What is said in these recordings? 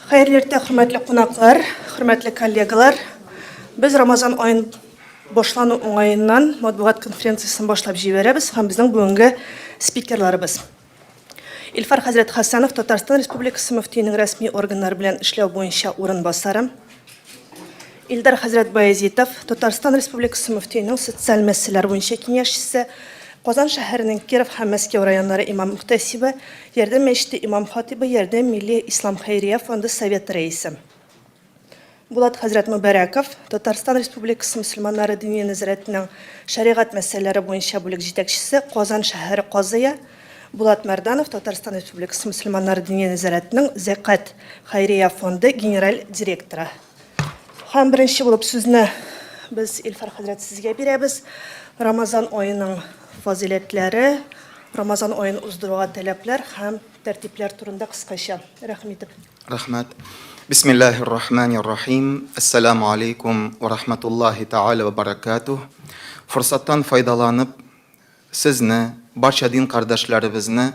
Хәерле иртә, хөрмәтле кунаклар, хөрмәтле коллегалар. Без Рамазан аен башлану уңаеннан матбугат конференциясен башлап җибәрәбез һәм безнең бүгенге спикерларыбыз. Илфар хәзрәт Хәсәнов, Татарстан Республикасы мөфтиенең рәсми органнары белән эшләү буенча урынбасары. Илдар хәзрәт Баязитов, Татарстан Республикасы мөфтиенең социаль мәсьәләләр буенча киңәшчесе, Казан шәһәренең Киров һәм Мәскәү районнары имам-мөхтәсибе, Ярдәм мәчете имам-хатыйбы, Ярдәм милли ислам хәйрия фонды советы рәисе. Булат хәзрәт Мөбарәков, Татарстан Республикасы мөселманнары Диния нәзарәтенең шәригать мәсьәләләре буенча бүлек җитәкчесе, Казан шәһәре казые, Булат Мәрданов, Татарстан Республикасы мөселманнары Диния нәзарәтенең Зәкать хәйрия фонды генераль директоры. Һәм беренче булып сүзне без Илфар хәзрәт сезгә бирәбез. Рамазан аеның фазыйләтләре, Рамазан аен уздыруга таләпләр һәм тәртипләр турында кыскача. Рәхим итеп. Рәхмәт. Бисмиллаһир рахманир рахим. Ассаламу алейкум ва рахматуллахи тааля ва баракатух. Форсаттан файдаланып, сезне, барча дин кардәшләребезне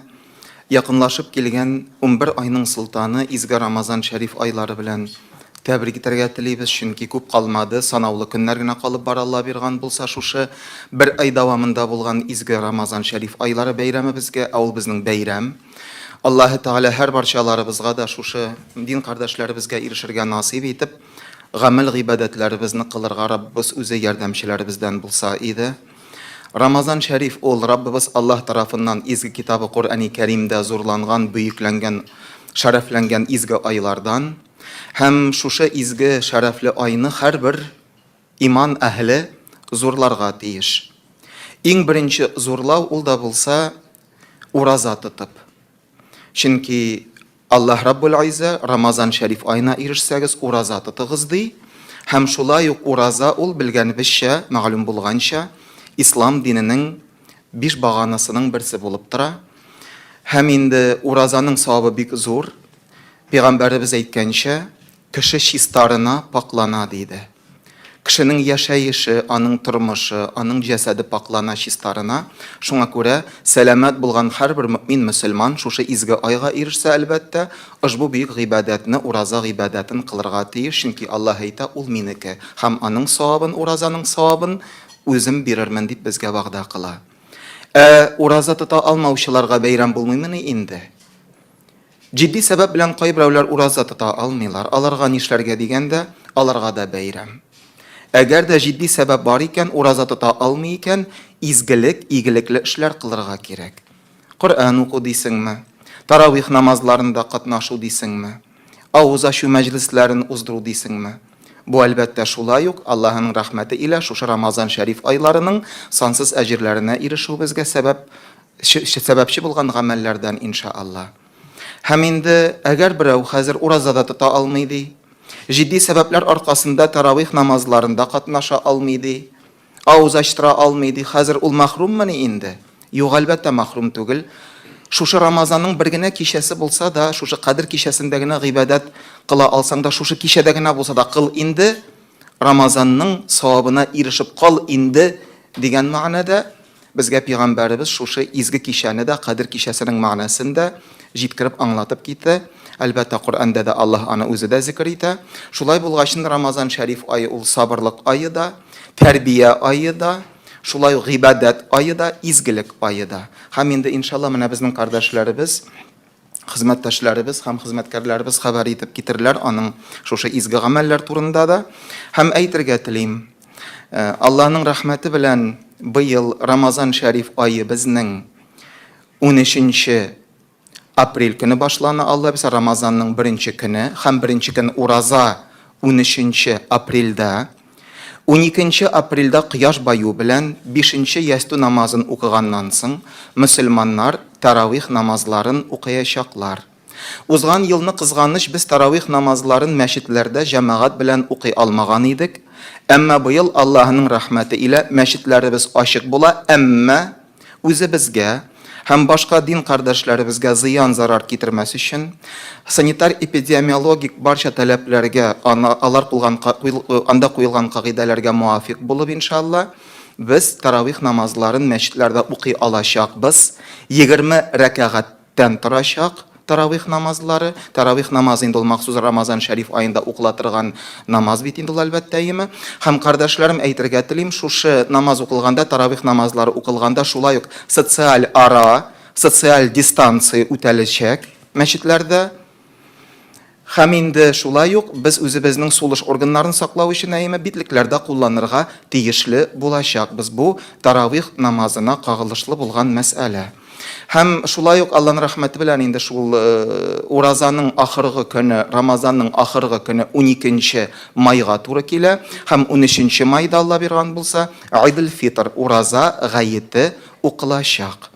якынлашып килгән 11 айның солтаны изге Рамазан шәриф айлары белән тәбрик итәргә телибез, чөнки күп калмады, санаулы көннәр генә калып бара, Алла бирган булса, шушы бер ай дәвамында булган изге Рамазан шәриф айлары бәйрәмебезгә, ә ул безнең бәйрәм. Аллаһы Тәгалә һәрбарчаларыбызга да шушы дин кардәшләребезгә ирешергә насыйп итеп, гамәл-гыйбадәтләребезне кылырга Раббыбыз үзе ярдәмчеләребездән булса иде. Рамазан шәриф ул Раббыбыз Аллаһ тарафыннан изге китабы Коръәни Кәримдә зурланган, бөекләнгән, шәрәфләнгән изге айлардан. Һәм шушы изге, шәрәфле айны һәрбер иман әһеле зурларга тиеш. Иң беренче зурлау ул да булса ураза тотып. Чөнки Аллаһ Раббул Иззә Рамазан шәриф аена ирешсәгез, ураза тотыгыз ди. Һәм шулай ук ураза ул белгәнебезчә, мәгълүм булганча, ислам диненең биш баганасының берсе булып тора. Һәм инде уразаның савабы бик зур. Пәйгамбәребез әйткәнчә, кеше чистарына, пакълана диде. Кешенең яшәеше, аның тормышы, аның җәсәде пакълана, чистарына. Шуңа күрә сәламәт булган һәрбер мөэмин мөселман шушы изге айга ирешсә, әлбәттә, ошбу бөек гыйбадәтне, ураза гыйбадәтен кылырга тиеш, чөнки Аллаһ әйтә, ул минеке, һәм аның савабын, уразаның савабын, үзем бирермен, дип безгә вәгъдә кыла. Ә ураза тота алмаучыларга бәйрәм булмыймыни инде? Җитди сәбәп белән кайберәүләр ураза тота алмыйлар. Аларга нишләргә дигәндә, аларга да бәйрәм. Әгәр дә җитди сәбәп бар икән, ураза тота алмый икән, изгелек, игелекле эшләр кылырга кирәк. Коръән уку дисеңме, таравих намазларында катнашу дисеңме, авыз ачу мәҗлесләрен уздыру дисеңме? Бу, әлбәттә, шулай ук Аллаһының рәхмәте илә шушы Рамазан шәриф айларының сансыз әҗерләренә ирешүебезгә сәбәп сәбәпче булган гамәлләрдән, иншаалла. Һәм инде әгәр берәү хәзер ураза да тота алмый ди, җитди сәбәпләр аркасында таравих намазларында катнаша алмый ди, авыз ачтыра алмый ди, хәзер ул мәхрүммени инде? Юк, әлбәттә, мәхрүм түгел. Шушы Рамазанның бер генә кичәсе булса да, шушы Кадер кичәсендә генә гыйбадәт кыла алсаң да, шушы кичәдә генә булса да кыл инде, Рамазанның савабына ирешеп кал инде дигән мәгънәдә Безгә пигамбәребез шушы изге кичәне дә, Кадер кичәсенең мәгънәсен дә җиткереп аңлатып китте. Әлбәттә, Коръәндә дә Аллаһ аны үзе дә зикер итә. Шулай булгачын Рамазан шәриф ае ул сабырлык ае да, тәрбия ае да, шулай ук гыйбадәт ае да, изгелек ае да. Һәм инде, иншалла, менә безнең кардәшләребез, хезмәттәшләребез һәм хезмәткәрләребез хәбәр итеп китерерләр аның шушы изге гамәлләр турында да. Һәм әйтергә телим, э, Аллаһның рәхмәте белән быел Рамазан шәриф ае безнең 13 апрель көне башлана, Алла бирсә, Рамазанның беренче көне һәм беренче көн ураза 13 апрельдә. Уникенче апрельдә кояш баю белән бишенче ястү намазын укыганнан соң, мөселманнар тәравих намазларын укыячаклар. Узган елны, кызганыч, без тәравих намазларын мәчетләрдә җәмәгать белән укый алмаган идек. Әмма быел, Аллаһының рәхмәте илә, мәчетләребез ачык була, әмма Үзебезгә һәм башка дин кардәшләребезгә зыян-зарар китермәс өчен, санитар-эпидемиологик барча таләпләргә, алар кулган, анда куелган кагыйдәләргә муафик булып, иншалла, без таравих намазларын мәчетләрдә укый алачакбыз. 20 рәкәгатьтән торачак. таравих намазлары. Таравих намазы инде ул махсус Рамазан шәриф аенда укыла торган намаз бит инде ул, әлбәттә, әйеме? Һәм, кардәшләрем, әйтергә телим, шушы намаз укылганда, таравих намазлары укылганда шулай ук социаль ара, социаль дистанция үтәләчәк мәчетләрдә. Һәм инде шулай ук без үзебезнең сулыш органнарын саклау өчен әйеме битлекләр дә кулланырга тиешле булачакбыз. Бу таравих намазына кагылышлы булган мәсьәлә. Һәм шулай ук Алланың рәхмәте белән инде шул уразаның ахыргы көне, Рамазанның ахыргы көне 12 майга туры килә. Һәм 13 майда Алла биргән булса, Айдел-Фитр, ураза гаете укылачак.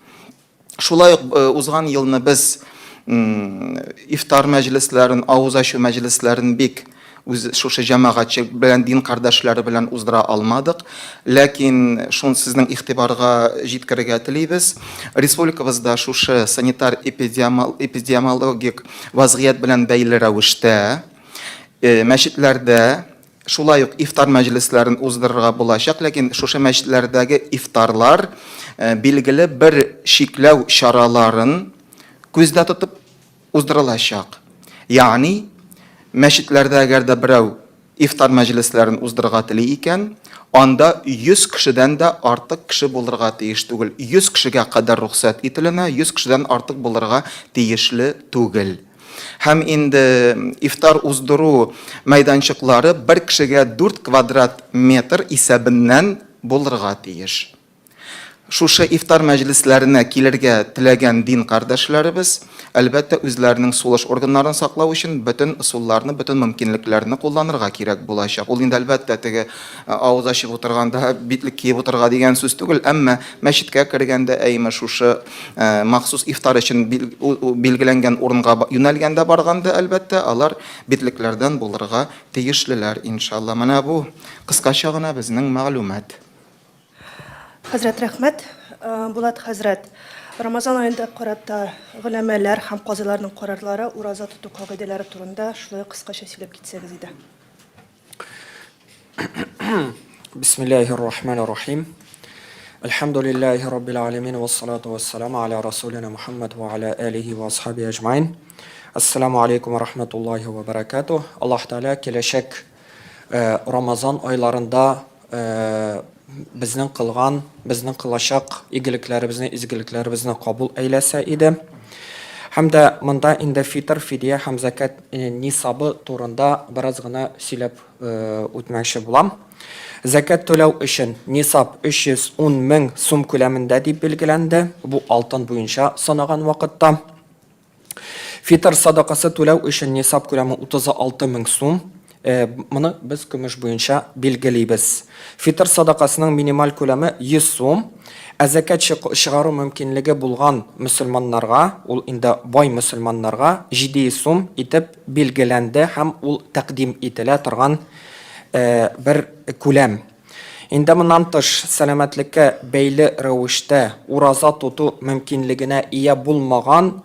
Шулай ук э, узган елны без ифтар мәҗлесләрен, авыз ачу мәҗлесләрен бик үз шушы җәмәгатьчелек белән, дин кардәшләре белән уздыра алмадык. Ләкин шун сезнең игътибарга җиткерергә телибез. Республикабызда шушы санитар эпидемиологик вазгыять белән бәйле рәвештә э, мәчетләрдә Шулай ук ифтар мәҗлесләрен уздырырга булачак, ләкин шушы мәчетләрдәге ифтарлар билгеле бер чикләү чараларын күздә тотып уздырылачак. Ягъни, мәчетләрдә әгәр дә берәү ифтар мәҗлесләрен уздырырга тели икән, анда 100 кешедән дә артык кеше булырга тиеш түгел. 100 кешегә кадәр рөхсәт ителенә, 100 кешедән артык булырга тиешле түгел. Һәм инде ифтар уздыру мәйданчыклары бер кешегә 4 квадрат метр исәбеннән булырга тиеш. Шушы ифтар мәҗлесләренә килергә теләгән дин кардәшләребез, әлбәттә, үзләренең сулыш органнарын саклау өчен бөтен ысулларны, бөтен мөмкинлекләрне кулланырга кирәк булачак. Ул инде, әлбәттә, теге авыз ачып утырганда битлек киеп утырырга дигән сүз түгел, әмма мәчеткә кергәндә, әйме, шушы Махсус ифтар өчен билгеләнгән урынга юнәлгәндә барганда, әлбәттә, алар битлекләрдән булырга тиешлеләр, иншалла. Менә бу кыскача гына безнең мәгълүмат. Хәзрәт, рәхмәт. Булат хәзрәт, Рамазан аенда карата голәмәләр һәм казыйларның карарлары, ураза тоту кагыйдәләре турында шулай ук кыскача сөйләп китсәгез иде. Бисмиллахир рахманир рахим. Әлхәмдүлилләһи раббил аләмин вассалату вассаламу аля расулина Мухаммад ва аля алихи ва асхаби әҗмаин. Ассаламу алейкум ва рахматуллахи ва баракатуh. Аллаһ Тәгалә киләчәк э, Рамазан айларында э, безнең кылган, безнең кылачак игелекләребезне, изгелекләребезне кабул әйләсә иде. Һәм дә монда инде фитр, фидия һәм зәкят э, нисабы турында бераз гына сөйләп э, үтмәкче булам. Зәкят түләү өчен нисаб 310 мең сум күләмендә дип билгеләнде. Бу алтын буенча санаган вакытта. Фитр садакасы түләү өчен нисаб күләме 36 мең сум. Э, моны без көмеш буенча билгелибез. Фитр садакасының минималь күләме 100 сум. Ә зәкят чыгару мөмкинлеге булган мөселманнарга, ул инде бай мөселманнарга 700 сум итеп билгеләнде һәм ул тәкъдим ителә торган э, бер күләм. Инде моннан тыш, сәламәтлеккә бәйле рәвештә ураза тоту мөмкинлегенә ия булмаган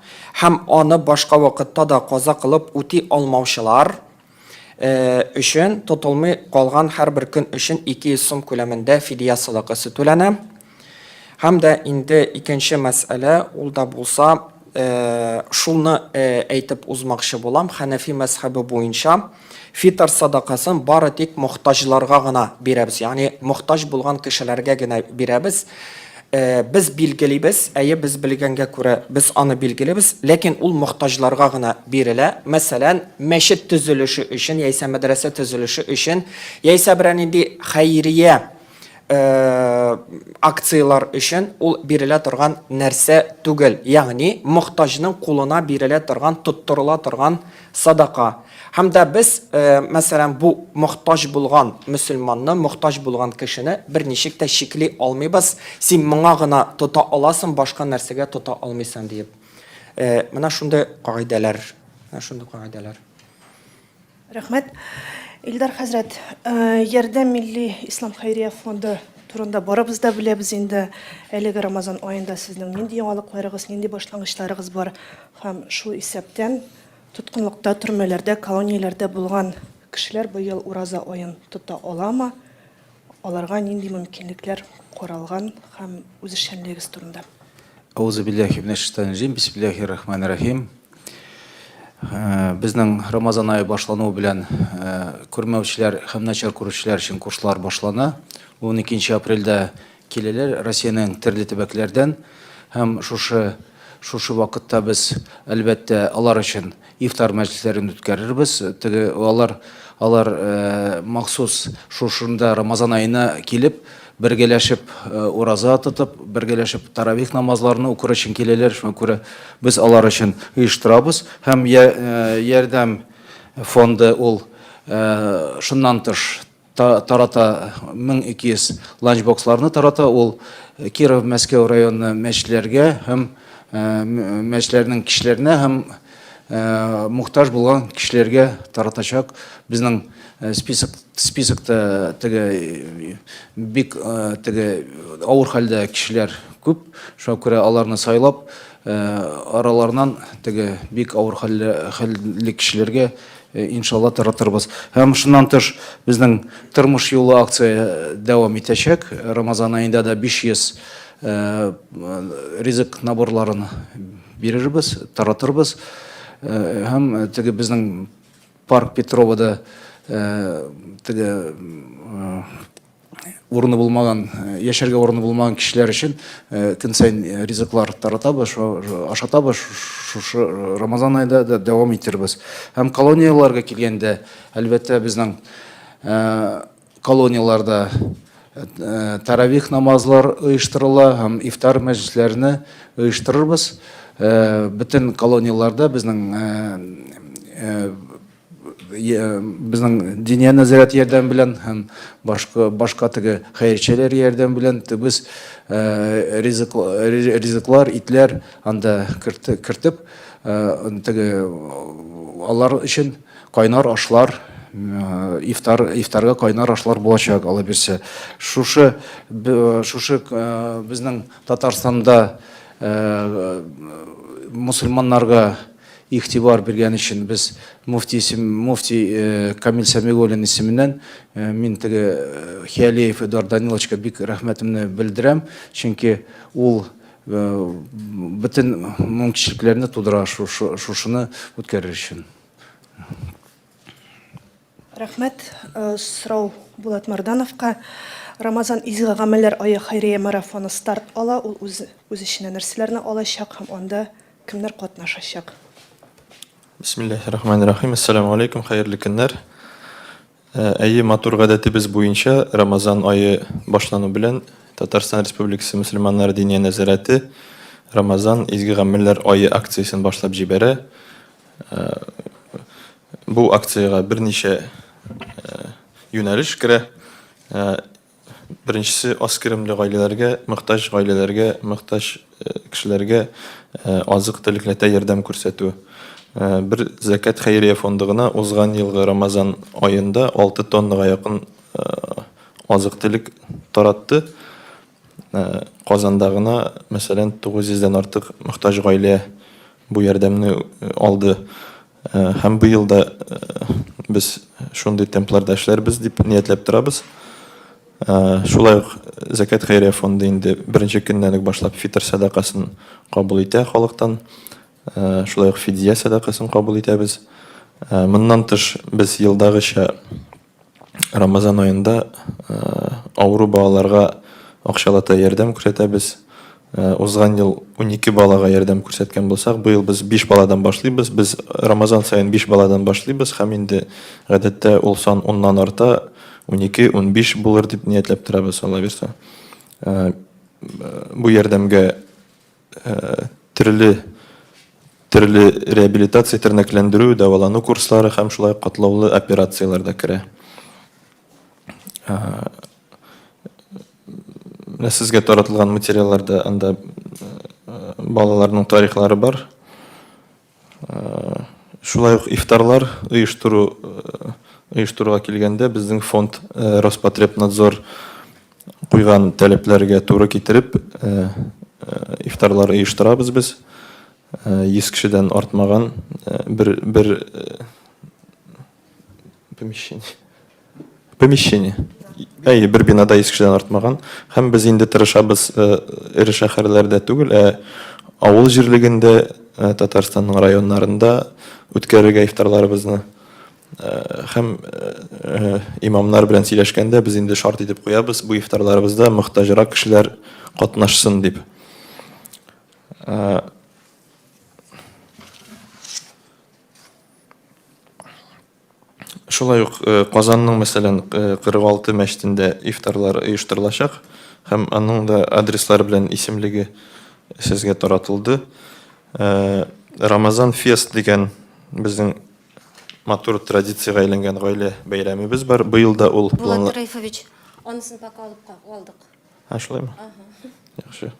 һәм аны башка вакытта да каза кылып үти алмаучылар өчен тотылмый калган һәрбер көн өчен 200 сум күләмендә фидия садакасы түләнә. Һәм дә инде икенче мәсьәлә, ул да булса, шулны әйтеп узмакчы булам, Хәнәфи мәзһәбе буенча фитр садакасын бары тик мохтаҗларга гына бирәбез, ягъни мохтаҗ булган кешеләргә генә бирәбез. Без билгелибез, әйе, без белгәнгә күрә без аны билгелибез, ләкин ул мохтаҗларга гына бирелә. Мәсәлән, мәчет төзелеше өчен, яисә мәдрәсә төзелеше өчен, яисә берәр нинди хәйрия акцияләр өчен ул бирелә торган нәрсә түгел. Ягъни, мохтаҗның кулына бирелә торган, тоттырыла торган садака. Һәм дә без, мәсәлән, бу мохтаҗ булган мөселманны, мохтаҗ булган кешене берничек тә чикли алмыйбыз. Син моңа гына тота аласың, башка нәрсәгә тота алмыйсың диеп. Менә шундый кагыйдәләр. Менә шундый кагыйдәләр. Рәхмәт. Илдар хәзрәт, Ярдәм милли ислам хәйрия фонды турында барыбыз да беләбез инде. Әлеге Рамазан аенда сезнең нинди яңалыкларыгыз, нинди башлангычларыгыз бар һәм шул исәптән тоткынлыкта, төрмәләрдә, колонияләрдә булган кешеләр быел ураза аен тота аламы? Аларга нинди мөмкинлекләр каралган һәм үзешчәнлегегез турында? Аузу биллахи минәш шайтанир раҗим. Бисмиллахир рахманир рахим. Безнең Рамазан ае башлануы белән күрмәүчеләр һәм начар күрүчеләр өчен курслар башлана. 12 апрельдә киләләр Россиянең төрле төбәкләрдән һәм шушы шушы вакытта без, әлбәттә, алар өчен ифтар мәҗлесләрен үткәрербез. Теге алар алар махсус шушында Рамазан аена килеп, бергәләшеп ураза тотып, бергәләшеп таравих намазларны укыр өчен киләләр. Шуңа күрә без алар өчен оештырабыз һәм ярдәм фонды ул шуннан тыш тарата 1200 ланчбоксларны тарата ул Киров, Мәскәү районы мәчетләргә һәм мәчетләрнең кешеләренә һәм мохтаҗ булган кешеләргә таратачак. Безнең список списокта теге бик теге авыр хәлдә кешеләр күп. Шуңа күрә аларны сайлап, араларыннан теге бик авыр хәлле хәлле кешеләргә иншалла таратырбыз. Һәм шуннан тыш безнең тормыш юлы акция дәвам итәчәк. Рамазан аенда да 500 ризык наборларын бирербез, таратырбыз. Һәм теге безнең Парк Петровада теге урыны булмаган, яшәргә урыны булмаган кешеләр өчен көн саен ризыклар таратабыз, ашатабыз, шушы Рамазан аенда да дәвам итербез. Һәм колонияләргә килгәндә, әлбәттә, безнең Колонияләрдә таравих намазлар оештырыла һәм ифтар мәҗлесләрне оештырырбыз. Бөтен колонияләрдә безнең безнең Диния нәзарәте ярдәме белән һәм башка башка теге хәерчеләр ярдәме белән без ризык ризыклар, итләр анда кертеп, теге алар өчен Кайнар ашлар, ифтар, ифтарга кайнар ашлар булачак, Алла бирсә. Шушы, шушы безнең Татарстанда мусульманнарга игътибар биргән өчен без муфти исем, муфти Камил Сәмигуллин исеменнән мин теге Хиалеев Эдуард Даниловичка бик рәхмәтемне белдерәм, чөнки ул бөтен мөмкинчелекләрне тудыра шушыны үткәрер өчен. Рәхмәт. Сорау Булат Мардановка. Рамазан изге гамәлләр ае хәйрия марафоны старт ала. Ул үз, үз эченә нәрсәләрне алачак һәм анда кемнәр катнашачак? Бисмиллаһир-рахманир-рахим. Ассаламу алейкум, хәерле көннәр. Әйе, матур гадәтебез буенча Рамазан ае башлану белән Татарстан Республикасы мөселманнары Диния нәзарәте Рамазан изге гамәлләр ае акциясен башлап җибәрә. Бу акциягә берничә юнәлеш керә. Беренчесе, аз керемле гаиләләргә, мохтаҗ гаиләләргә, мохтаҗ кешеләргә азык-төлекләтә ярдәм күрсәтү. Бер Зәкят хәйрия фонды гына узган елгы Рамазан аенда 6 тоннага якын азык-төлек таратты. Казанда гына, мәсәлән, 900 дән артык мохтаҗ гаилә бу ярдәмне алды. Һәм быел да без шундый темпларда эшләрбез дип ниятләп торабыз. Шулай ук Зәкят хәйрия фонды инде беренче көннән үк башлап фитр сәдакасын кабул итә халыктан. Шулай ук фидия сәдакасын кабул итәбез. Моннан тыш без елдагыча Рамазан аенда авыру балаларга акчалата ярдәм күрсәтәбез. Узган ел 12 балага ярдәм күрсәткән булсак, быел без 5 баладан башлыйбыз. Без Рамазан саен 5 баладан башлыйбыз һәм инде гадәттә ул сан 10-нан арта, 12, 15 булыр дип ниятләп торабыз, Алла бирсә. Бу ярдәмгә төрле төрле реабилитация, тернәкләндерү, дәвалану курслары һәм шулай ук катлаулы операцияләр дә керә. Менә сезгә таратылган материалларда анда балаларның тарихлары бар. Шулай ук ифтарлар оештыру оештыруга килгәндә безнең фонд Роспотребнадзор куйган таләпләргә туры китереп ифтарлар оештырабыз без. 100 кешедән артмаган бер бер помещение. Помещение. Әйе, бер бинада 100 кешедән артмаган. Һәм без инде тырышабыз эре шәһәрләрдә түгел, ә авыл җирлегендә Татарстанның районнарында үткәрергә ифтарларыбызны. Һәм имамнар белән сөйләшкәндә без инде шарт итеп куябыз, бу ифтарларыбызда мохтаҗрак кешеләр катнашсын дип. Шулай ук Казанның, мәсәлән, 46 мәчетендә ифтарлар оештырылачак һәм аның да адреслары белән исемлеге сезгә таратылды. Рамазан фест дигән безнең матур традициягә әйләнгән гаилә бәйрәмебез бар. Быел да ул Булат Рәифович, анысын пока алып алдык. А, шулаймы? Яхшы.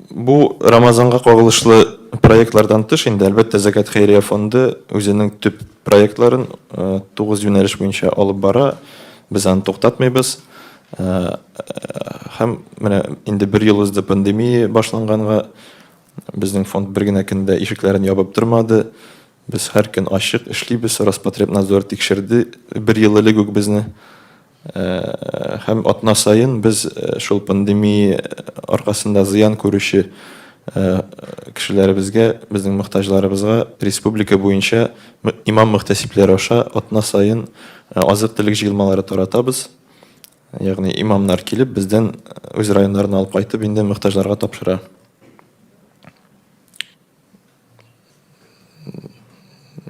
Бу Рамазанга кагылышлы проектлардан тыш инде, әлбәттә, Зәкят хәйрия фонды үзенең төп проектларын 9 юнәлеш буенча алып бара. Без аны туктатмыйбыз. Һәм менә инде бер ел узды пандемия башланганга, безнең фонд бер генә көн дә ишекләрен ябып тормады. Без һәр көн ачык эшлибез. Роспотребнадзор тикшерде бер ел элек үк безне. Һәм атна саен без шул пандемия аркасында зыян күрүче кешеләребезгә, безнең мохтаҗларыбызга республика буенча имам мөхтәсибләре аша атна саен азык-төлек җыелмалары таратабыз. Ягъни имамнар килеп, бездән үз районнарына алып кайтып, инде мохтаҗларга тапшыра.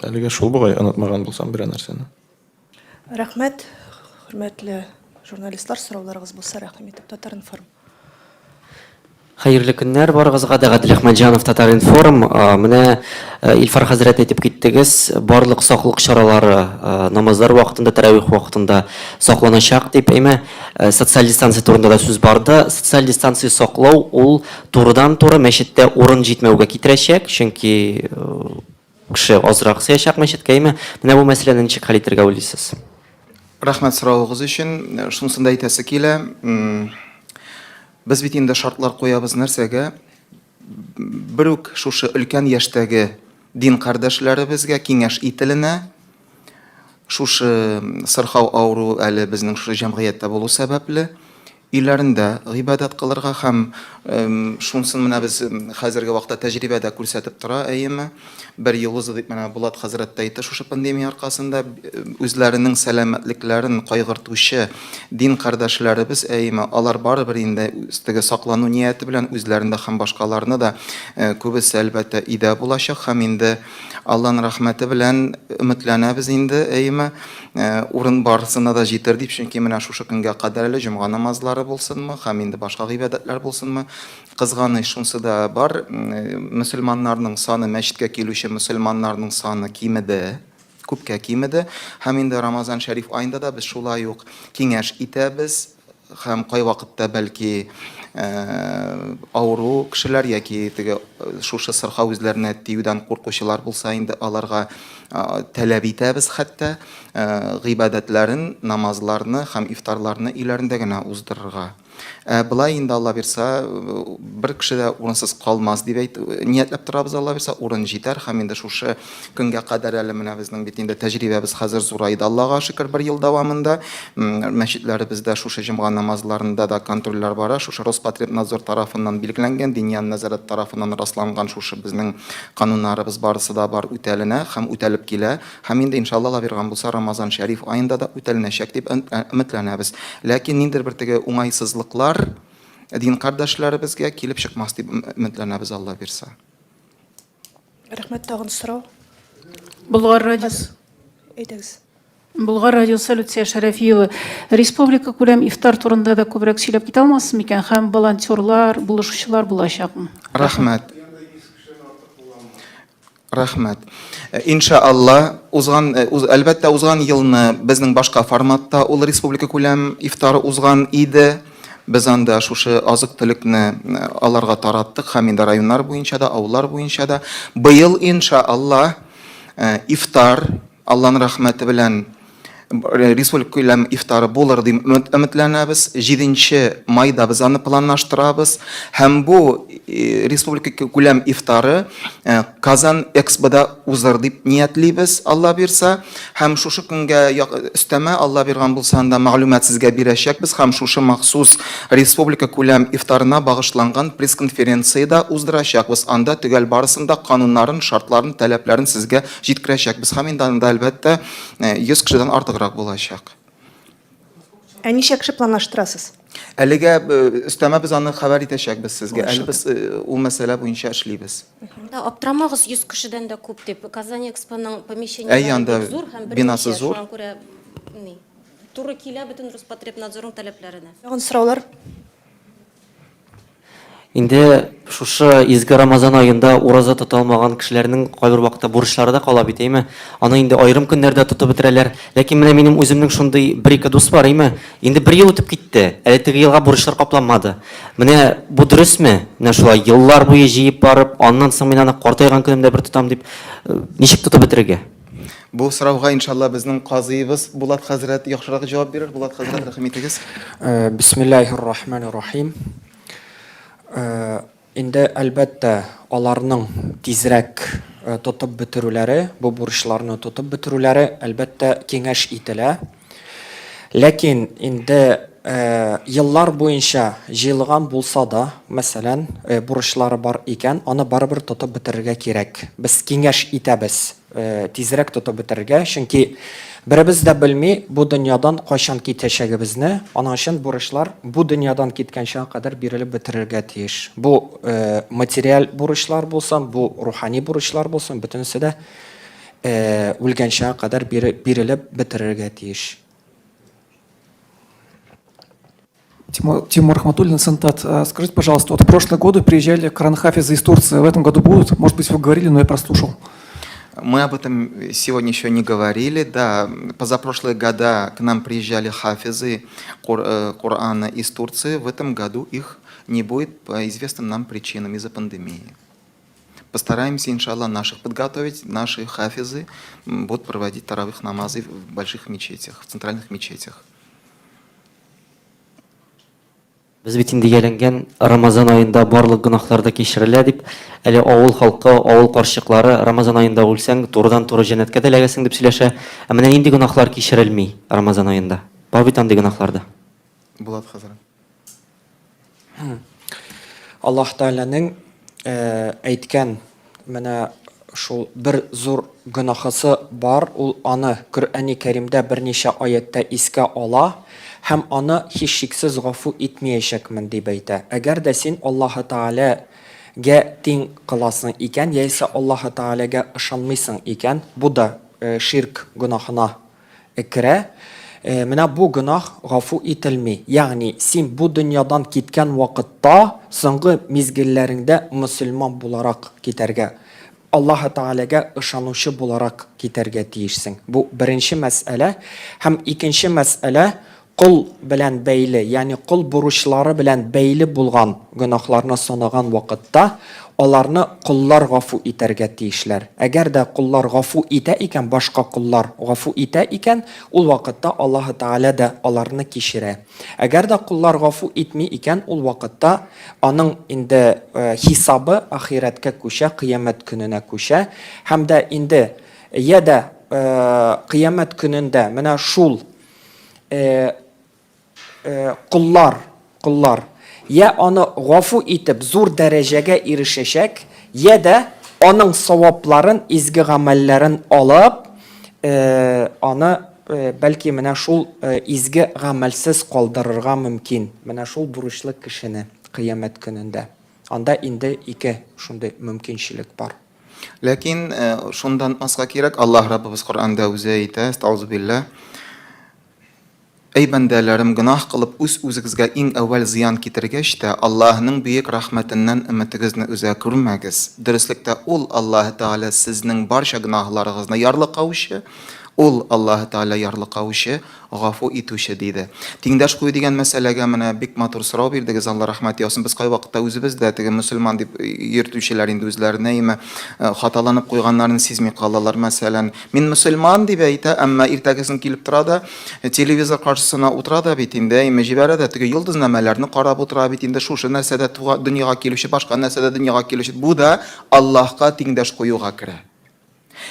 Әлегә шул бугай, онытмаган булсам берәр нәрсәне. Рәхмәт, хөрмәтле журналистлар, сорауларыгыз булса, рәхим итеп, Татар-информ. Хәерле көннәр барыгызга да, Гадел Әхмәтҗанов, Татар-информ. Менә Илфар хәзрәт әйтеп киттегез, барлык саклык чаралары намазлар вакытында, тәравих вакытында сакланачак дип, әйме, социаль дистанция турында да сүз барды. Социаль дистанция саклау ул турыдан-туры мәчеттә урын җитмәүгә китерәчәк, чөнки Кеше азрак сыячак мәчеткә, әйме? Менә бу мәсьәләне ничек хәл итәргә уйлыйсыз? Рәхмәт соравыгыз өчен. Шунысын да әйтәсе килә. Без бит инде шартлар куябыз нәрсәгә? Бер үк шушы өлкән яшьтәге дин кардәшләребезгә киңәш ителенә. Шушы сырхау авыру әле безнең шушы җәмгыятьтә булу сәбәпле, өйләрендә гыйбадәт кылырга һәм шунысын менә без хәзерге вакытта тәҗрибә дә күрсәтеп тора, әйеме? Бер ел узды дип менә Булат хәзрәт тә әйтте, шушы пандемия аркасында үзләренең сәламәтлекләрен кайгыртучы дин кардәшләребез, әйеме, алар барыбер инде теге саклану нияте белән үзләрен дә һәм башкаларны да күбесе, әлбәттә, өйдә булачак һәм инде Алланың рәхмәте белән өметләнәбез инде, әйеме, урын барысына да җитер дип, чөнки менә шушы көнгә кадәр әле җомга намазлары булсынмы, һәм инде башка гыйбадәтләр булсынмы, кызганыч шунсы да бар, мөселманнарның саны, мәчеткә килүче мөселманнарның саны кимеде, күпкә кимеде. Һәм инде Рамазан шәриф аенда да без шулай ук киңәш итәбез, Һәм кайвакытта, бәлки, авыру кешеләр яки теге шушы сырхау үзләренә тиюдән куркучылар булса инде, аларга таләп итәбез хәтта гыйбадәтләрен, намазларны һәм ифтарларны өйләрендә генә уздырырга. Ә болай инде, Алла бирса, бер кеше дә урынсыз калмас дип әйт, ниятләп торабыз, Алла бирса, урын җитәр һәм инде шушы Көнгә кадәр әле менә безнең бит инде тәҗрибәбез хәзер зурайды, Аллага шөкер, бер ел дәвамында. Мәчетләребездә шушы җомга намазларында да контрольләр бара. Шушы Роспотребнадзор тарафыннан билгеләнгән, Диния нәзарәт тарафыннан расланган шушы безнең кануннарыбыз барысы да бар, үтәленә һәм үтәлеп килә. Һәм инде, иншалла, Алла биргән булса, Рамазан шәриф аенда да үтәленәчәк дип өметләнәбез. Ләкин ниндидер бер теге уңайсызлыклар дин кардәшләребезгә килеп чыкмас дип өметләнәбез, Алла бирса. Рәхмәт, тагын сорау. Болгар радиосы. Әйдәгез. Болгар радиосы, Люция Шәрәфиева. Республика күләм ифтар турында да күбрәк сөйләп китә алмассыз микән? Һәм волонтерлар, булышучылар булачакмы? Рәхмәт. Рәхмәт. Инша Алла, узган, әлбәттә, узган елны безнең башка форматта ул республика күләм ифтары узган иде. Без анда шушы азык-төлекне аларга тараттык һәм инде районнар буенча да, авыллар буенча да. Быел, инша Алла, ифтар, Алланың рәхмәте белән, Республика күләм ифтары булыр дип өметләнәбез. 7 майда без аны планлаштырабыз. Һәм бу республика күләм ифтары Казан Экспода узыр дип ниятлибез, Алла бирса. Һәм шушы көнгә өстәмә Алла биргән булса, анда мәгълүмат сезгә бирәчәкбез һәм шушы махсус республика күләм ифтарына багышланган пресс-конференция дә уздырачакбыз. Анда төгәл барысын да кануннарын, шартларын, таләпләрен сезгә җиткерәчәкбез. Һәм инде анда, әлбәттә, 100 кешедән артыграк булачак. Ә ничә кеше планлаштырасыз? Әлегә өстәмә без аны хәбәр итәчәкбез сезгә. Әле без ул мәсьәлә буенча эшлибез. Да, аптырамагыз, 100 кешедән дә күп дип. Казань Экспоның помещениеләре бик зур һәм бинасы зур. Шуңа күрә ни, туры килә бөтен Роспотребнадзорның таләпләренә. Тагын сораулар? Инде шушы изге Рамазан аенда ураза тота алмаган кешеләрнең кайбер вакытта бурычлары да кала бит, әйме? Аны инде аерым көннәрдә тотып бетерәләр. Ләкин менә минем үземнең шундый бер-ике дус бар, әйме? Инде бер ел үтеп китте, әле теге елга бурычлар капланмады. Менә бу дөресме? Менә шулай еллар буе җыеп барып, аннан соң мин аны картайган көнемдә бер тотам дип, ничек тотып бетерергә? Бу сорауга, иншалла, безнең казыебыз Булат хәзрәт яхшырак җавап бирер. Булат хәзрәт, рәхим итегез. Бисмиллаһир-рахманир-рахим. Инде, әлбәттә, аларның тизрәк тотып бетерүләре, бу бурычларны тотып бетерүләре, әлбәттә, киңәш ителә. Ләкин инде еллар буенча җыелган булса да, мәсәлән, бурычлары бар икән, аны барыбер тотып бетерергә кирәк. Без киңәш итәбез. Тизрәк тотып бетерергә, чөнки беребез дә белми бу дөньядан кайчан китәчәгебезне, аның өчен бурычлар бу дөньядан киткәнчә кадәр бирелеп бетерергә тиеш. Бу материаль бурычлар булсын, бу рухани бурычлар булсын, бөтенесе дә үлгәнчә кадәр бирелеп бетерергә тиеш. Тимур, Тимур Рахматуллин, Сентат. Скажите, пожалуйста, вот в прошлые годы приезжали Коран-хафизы из Турции. В этом году будут? Может быть, вы говорили, но я прослушал. Мы об этом сегодня еще не говорили. Да, позапрошлые года к нам приезжали хафизы Корана из Турции. В этом году их не будет по известным нам причинам из-за пандемии. Постараемся, иншаллах, наших подготовить. Наши хафизы будут проводить таравих намазы в больших мечетях, в центральных мечетях. Без бит инде ияләнгән, Рамазан аенда барлык гөнаһлар да кичерелә дип, әле авыл халкы, авыл карчыклары Рамазан аенда үлсәң, турыдан-туры җәннәткә дә эләгәсең дип сөйләшә. Ә менә нинди гөнаһлар кичерелми Рамазан аенда? Бар бит андый гөнаһлар да. Булат хәзрәт. Аллаһ Тәгаләнең әйткән менә шул бер зур гөнаһысы бар, ул аны Коръәни Кәримдә берничә аятьтә искә ала һәм аны һичшиксез гафу итмиячәкмен дип әйтә. Әгәр дә син Аллаһы Тәгаләгә тиң кыласың икән, яисә Аллаһы Тәгаләгә ышанмыйсың икән, бу да ширк гөнаһына керә, менә бу гөнаһ гафу ителми. Ягъни син бу дөньядан киткән вакытта, соңгы мизгелләреңдә мөселман буларак китәргә, Аллаһы Тәгаләгә ышанучы буларак китәргә тиешсең. Бу беренче мәсьәлә. Һәм икенче мәсьәлә, кол белән бәйле, ягъни кол бурычлары белән бәйле булган гөнаһларны санаган вакытта, аларны коллар гафу итәргә тиешләр. Әгәр дә коллар гафу итә икән, башка коллар гафу итә икән, ул вакытта Аллаһы Тәгалә дә аларны кичерә. Әгәр дә коллар гафу итми икән, ул вакытта аның инде хисабы ахирәткә күчә, кыямәт көненә күчә һәм дә инде йә дә кыямәт көнендә менә шул коллар, коллар, йә аны гафу итеп зур дәрәҗәгә ирешәчәк, йә дә аның савапларын, изге гамәлләрен алып, аны бәлки менә шул изге гамәлсез калдырырга мөмкин, менә шул бурычлы кешене кыямәт көнендә. Анда инде ике шундый мөмкинчелек бар. Ләкин шунда онытмаска кирәк, Аллаһ Раббыбыз Коръәндә үзе әйтә, Әстәгъзубилла, Әй бәндәләрем, гөнаһ кылып үз-үзегезгә иң әүвәл зыян китергәч тә, Аллаһның бөек рәхмәтеннән өметегезне өзә күрмәгез. Дөреслектә, Ул, Аллаһы Тәгалә, сезнең барча гөнаһларыгызны ярлыкаучы, Ул, Аллаһы Тәгалә ярлыкаучы, гафу итүче, диде. Тиңдәш кую дигән мәсьәләгә менә бик матур сорау бирдегез, Алла рәхмәте яусын. Без кайвакытта үзебез дә теге мөселман дип йөртүчеләр инде үзләренә име хаталанып куйганнарын сизми калалар. Мәсәлән, мин мөселман дип әйтә, әмма иртәгесен килеп тора да, телевизор каршысына утыра да бит инде, әйме җибәрә дә теге йолдызнамәләрне карап утыра бит инде, шушы нәрсә дә дөньяга килүче, башка нәрсә дә дөньяга килүче. Бу да Аллаһка тиңдәш куюга керә.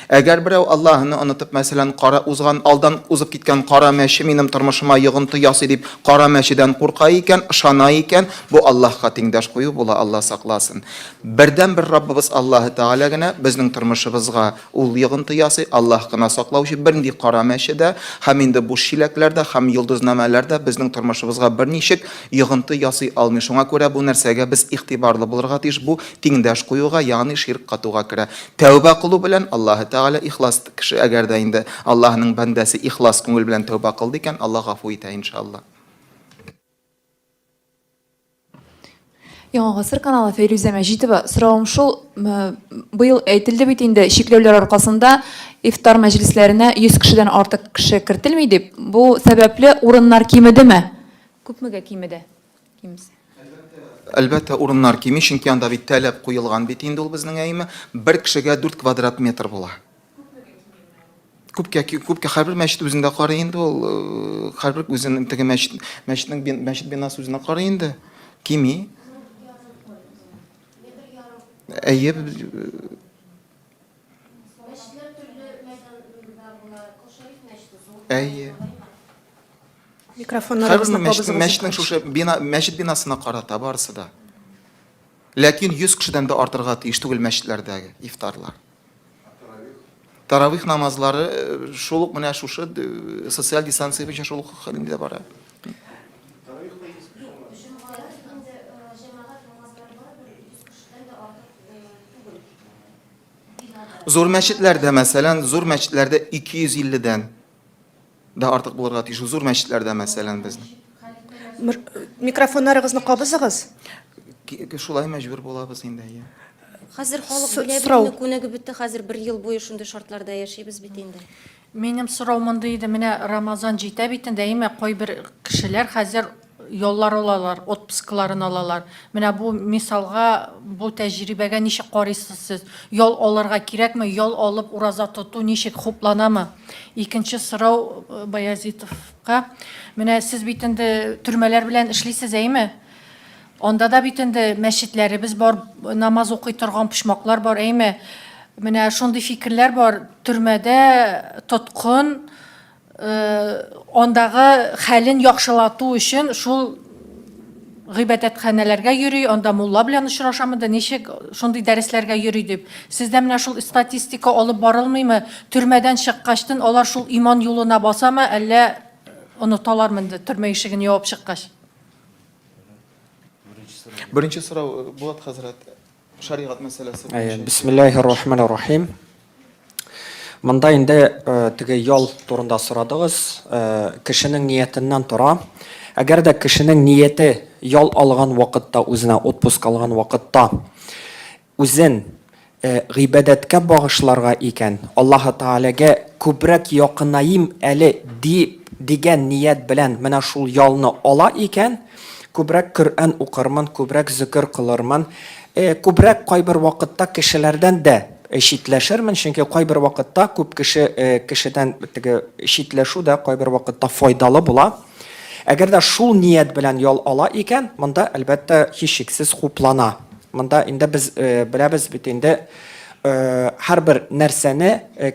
Әгәр берәү Аллаһыны онытып, мәсәлән, кара узган, алдан узып киткән кара мәче минем тормышыма йогынты ясый дип, кара мәчедән курка икән, ышана икән, бу Аллаһка тиңдәш кую була, Алла сакласын. Бердәнбер Раббыбыз Аллаһы Тәгалә генә безнең тормышыбызга ул йогынты ясый, Аллаһ кына саклаучы, бернинди кара мәче дә, һәм инде буш чиләкләр дә, һәм йолдызнамәләр дә безнең тормышыбызга берничек йогынты ясый алмый. Шуңа күрә бу нәрсәгә без игътибарлы булырга тиеш, бу тиңдәш куюга, ягъни ширк катуга керә. Тәүбә кылу белән Аллаһы Тәгалә ихлас кеше, әгәр дә инде Аллаһының бәндәсе ихлас күңел белән тәүбә кылды икән, Аллаһ гафу итә, иншалла. Яңа гасыр каналы Фәйрүзә Мәҗитова. Соравым шул, быел әйтелде бит инде, чикләүләр аркасында ифтар мәҗлесләренә 100 кешедән артык кеше кертелми дип. Бу сәбәпле урыннар кимедеме? Күпмегә кимеде? Кимесе. Әлбәттә, урыннар кими, чөнки анда бит таләп куелган бит инде ул безнең әйме. Бер кешегә 4 квадрат метр була. Күпкә, күпкә һәрбер мәчет үзендә карый инде ул, э, һәрбер үзенең теге мәчет, мәчетнең мәчет бинасы үзенә карый инде. Кими. Әйе, Әйе. Микрофоннарыгызны Һәрбер мәчетнең шушы бина, мәчет бинасына карата барысы да. Ләкин 100 кешедән дә артырга тиеш түгел мәчетләрдәге ифтарлар. Таравих намазлары э, шул ук менә шушы э, социаль дистанция буенча шул ук хәлендә бара. Зур мәчетләрдә, мәсәлән, зур мәчетләрдә 250 дән дә артык булырга тиеш. Зур мәчетләрдә, мәсәлән, безнең. Микрофоннарыгызны кабызыгыз. Шулай мәҗбүр булабыз инде, әйе. Хәзер халык белә бит инде, күнегеп бетте, хәзер бер ел буе шундый шартларда яшибез бит инде. Минем сорау мондый иде, менә Рамазан җитә бит инде, әйме, кайбер кешеләр хәзер яллар алалар, отпускларын алалар. Менә бу мисалга, бу тәҗрибәгә ничек карыйсыз сез? Ял алырга кирәкме? Ял алып ураза тоту ничек хупланамы? Икенче сорау э, Баязитовка. Менә сез бит инде төрмәләр белән эшлисез, әйме? Анда да бит инде мәчетләребез бар, намаз укый торган почмаклар бар, әйме? Менә шундый фикерләр бар, төрмәдә тоткын, андагы хәлен яхшылату өчен шул гыйбадәтханәләргә йөри, анда мулла белән очрашамы да, ничек шундый дәресләргә йөри дип. Сездә менә шул статистика алып барылмыймы? Төрмәдән чыккачтын алар шул иман юлына басамы, әллә оныталармы инде төрмә ишеген ябып чыккач? Беренче сорау, Булат хәзрәт, шәригать мәсьәләсе буенча. Бисмиллаһир рахманир рахим. Монда инде э, теге ял турында сорадыгыз. Э, кешенең ниятеннән тора. Әгәр дә кешенең нияте ял алган вакытта, үзенә отпуск алган вакытта үзен гыйбадәткә багышларга икән, Аллаһы Тәгаләгә күбрәк якынаим әле дип дигән ният белән менә шул ялны ала икән, күбрәк Коръән укырмын, күбрәк зөкер кылырмын, күбрәк кайбер вакытта кешеләрдән дә читләшермен, чөнки кайбер вакытта күп кеше кешедән теге читләшү дә кайбер вакытта файдалы була. Әгәр дә шул ният белән ял ала икән, монда, әлбәттә, һичшиксез хуплана. Монда инде без беләбез бит инде, һәрбер нәрсәне,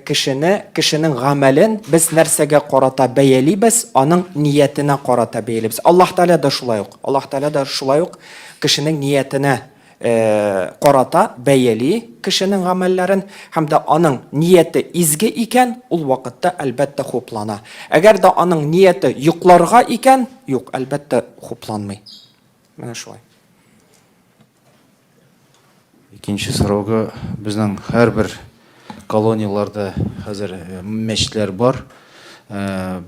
кешене, кешенең гамәлен без нәрсәгә карата бәялибез, аның ниятенә карата бәялибез. Аллаһ Тәгалә дә шулай ук. Аллаһ Тәгалә дә шулай ук кешенең ниятенә карата бәяли кешенең гамәлләрен һәм дә аның нияте изге икән, ул вакытта, әлбәттә, хуплана. Әгәр дә аның нияте йокларга икән, юк, әлбәттә, хупланмый. Менә шулай. Икенче сорауга безнең һәрбер колонияләрдә хәзер мәчетләр бар.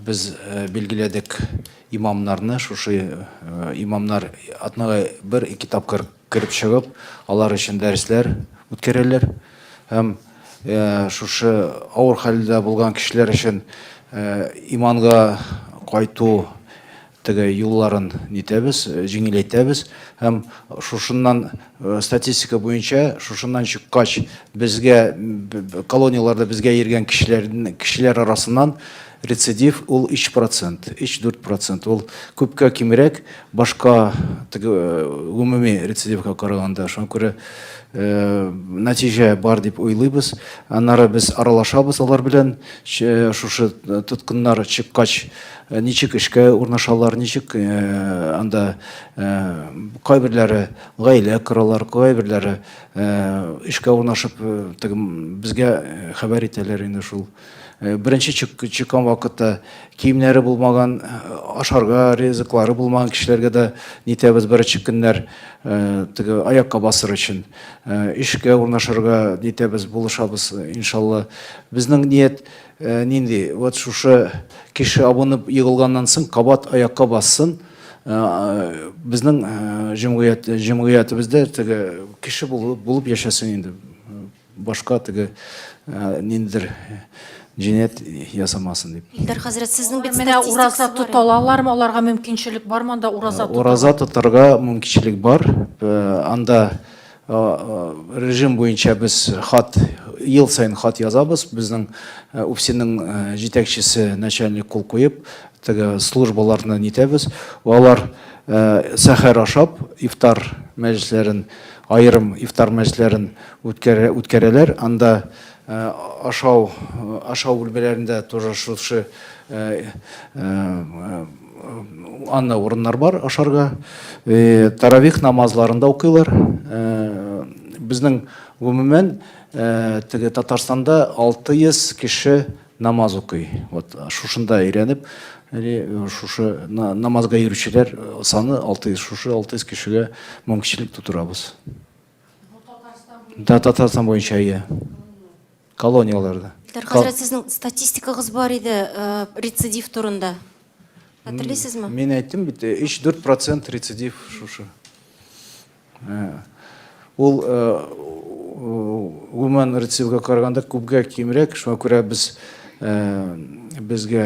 Без билгеләдек имамнарны, шушы имамнар атнага бер-ике тапкыр кереп чыгып, алар өчен дәресләр үткәрәләр. Һәм Шушы авыр хәлдә булган кешеләр өчен иманга кайту теге юлларын нитәбез, җиңеләйтәбез һәм шушыннан статистика буенча шушыннан чыккач безгә колонияләрдә безгә йөргән кешеләр кешеләр арасыннан рецидив ул 3 процент, 3-4 процент. Ул күпкә кимрәк башка теге гомуми рецидивка караганда. Шуңа күрә нәтиҗә бар дип уйлыйбыз. Аннары без аралашабыз алар белән, шушы тоткыннар чыккач, ничек эшкә урнашалар, ничек анда кайберләре гаилә коралар, кайберләре эшкә урнашып, теге безгә хәбәр итәләр инде шул. Беренче чыккан вакытта киемнәре булмаган, ашарга ризыклары булмаган кешеләргә дә нитәбез беренче көннәр теге аякка басыр өчен. Эшкә урнашырга нитәбез, булышабыз, иншалла. Безнең ният нинди? Вот шушы кеше абынып егылганнан соң кабат аякка бассын. Безнең җәмгыять, җәмгыятебездә теге кеше булып, булып яшәсен инде. Башка теге ниндидер җинаять ясамасын дип. Илдар хәзрәт, сезнең бит Менә ураза тота алалармы? Аларга мөмкинчелек бармы анда ураза тотарга? Ураза тотарга мөмкинчелек бар. Анда режим буенча без хат, ел саен хат язабыз. Безнең УФСИНның җитәкчесе, начальник кул куеп, теге службаларны нитәбез. Алар сәхәр ашап, ифтар мәҗлесләрен, аерым ифтар мәҗлесләрен үткәрә, үткәрәләр. Анда ашау, ашау бүлмәләрендә тоже шушы анда урыннар бар ашарга. Таравих намазларын да укыйлар. Безнең гомумән теге Татарстанда 600 кеше намаз укый. Вот шушында өйрәнеп, шушы намазга йөрүчеләр саны 600, шушы 600 кешегә мөмкинчелек тудырабыз. Да, Татарстан буенча, иә. Колонияләрдә. Илдар хәзрәт, сезнең статистикагыз бар иде, э, рецидив турында. Хәтерлисезме? Мин әйттем бит, 3-4 процент рецидив шушы. Э, ул э, гомумән рецидивка караганда күпкә кимрәк, шуңа күрә без безгә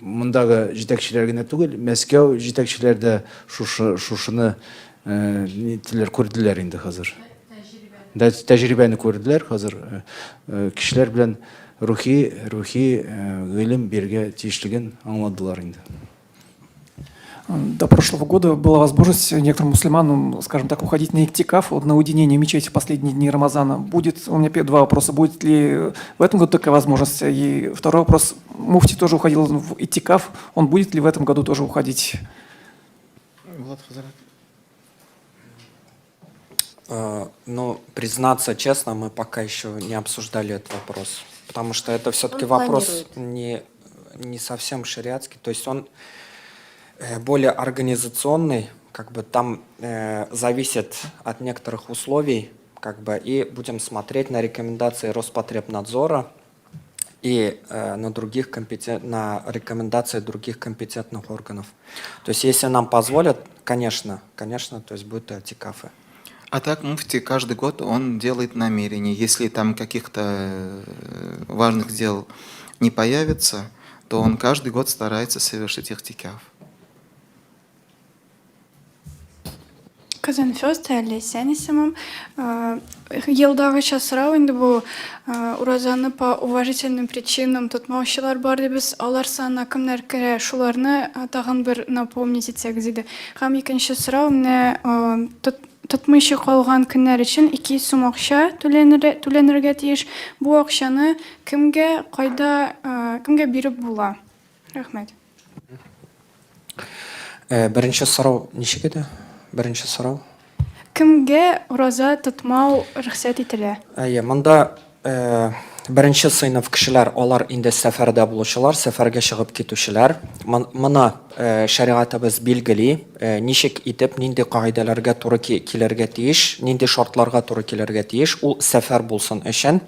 мондагы җитәкчеләр генә түгел, Мәскәү җитәкчеләре дә шушы шушыны Нителәр күрделәр инде хәзер. Да, тәҗрибәне күрделәр хәзер. Кешеләр белән рухи, рухи гыйлем бирергә тиешлеген аңладылар инде. До прошлого года была возможность некоторым мусульманам, скажем так, уходить на иктикаф, вот на уединение мечети в последние дни Рамазана. Будет, у меня два вопроса. Будет ли в этом году такая возможность? И второй вопрос. Муфти тоже уходил в иктикаф. Он будет ли в этом году тоже уходить? Влад Хазарат. Э, ну, признаться честно, мы пока еще не обсуждали этот вопрос, потому что это все-таки вопрос не, не совсем шариатский, то есть он э, более организационный, как бы там э, зависит от некоторых условий, как бы, и будем смотреть на рекомендации Роспотребнадзора, и э, на, других компетен... на рекомендации других компетентных органов. То есть если нам позволят, конечно, конечно, то есть будут эти кафе. А так муфти каждый год он делает намерение. Если там каких-то э, важных дел не появится, то он каждый год старается совершить ихтикяф. Казан Фест, Олеся исемем. Елдагыча сорау инде бу уразаны по уважительным причинам тотмаучылар бар дибез. Алар санына кемнәр керә, шуларны тагын бер напомнить итсәгез иде. Һәм икенче сорау, менә тотмыйча калган көннәр өчен 200 сум акча түләнергә тиеш. Бу акчаны кемгә, кайда, кемгә биреп була? Рәхмәт. Э, беренче сорау ничек иде? Беренче сорау. Кемгә ураза тотмау рөхсәт ителә? Әйе, монда э, беренче сыйныф кешеләр, алар инде сәфәрдә булучылар, сәфәргә чыгып китүчеләр. Моны э, шәригатебез билгели, э, ничек итеп, нинди кагыйдәләргә туры килергә тиеш, нинди шартларга туры килергә тиеш, ул сәфәр булсын өчен.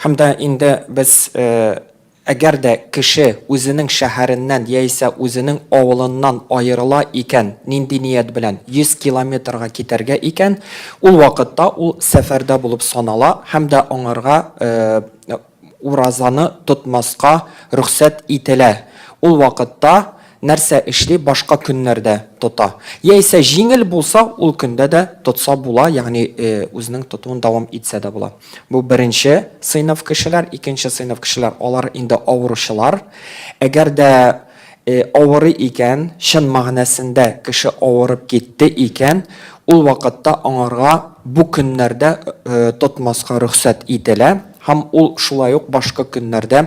Һәм дә инде без э, Әгәр дә кеше үзенең шәһәреннән яисә үзенең авылыннан аерыла икән, нинди ният белән 100 километрга китәргә икән, ул вакытта ул сәфәрдә булып санала һәм дә аңарга уразаны тотмаска рөхсәт ителә. Ул вакытта нәрсә эшли, башка көннәрдә тота. Яисә җиңел булса, ул көндә дә тотса була, ягъни үзенең тотуын дәвам итсә дә була. Бу беренче сыйныф кешеләр, икенче сыйныф кешеләр, алар инде авыручылар. Әгәр дә авырый икән, чын мәгънәсендә кеше авырып китте икән, ул вакытта аңарга бу көннәрдә тотмаска рөхсәт ителә һәм ул шулай ук башка көннәрдә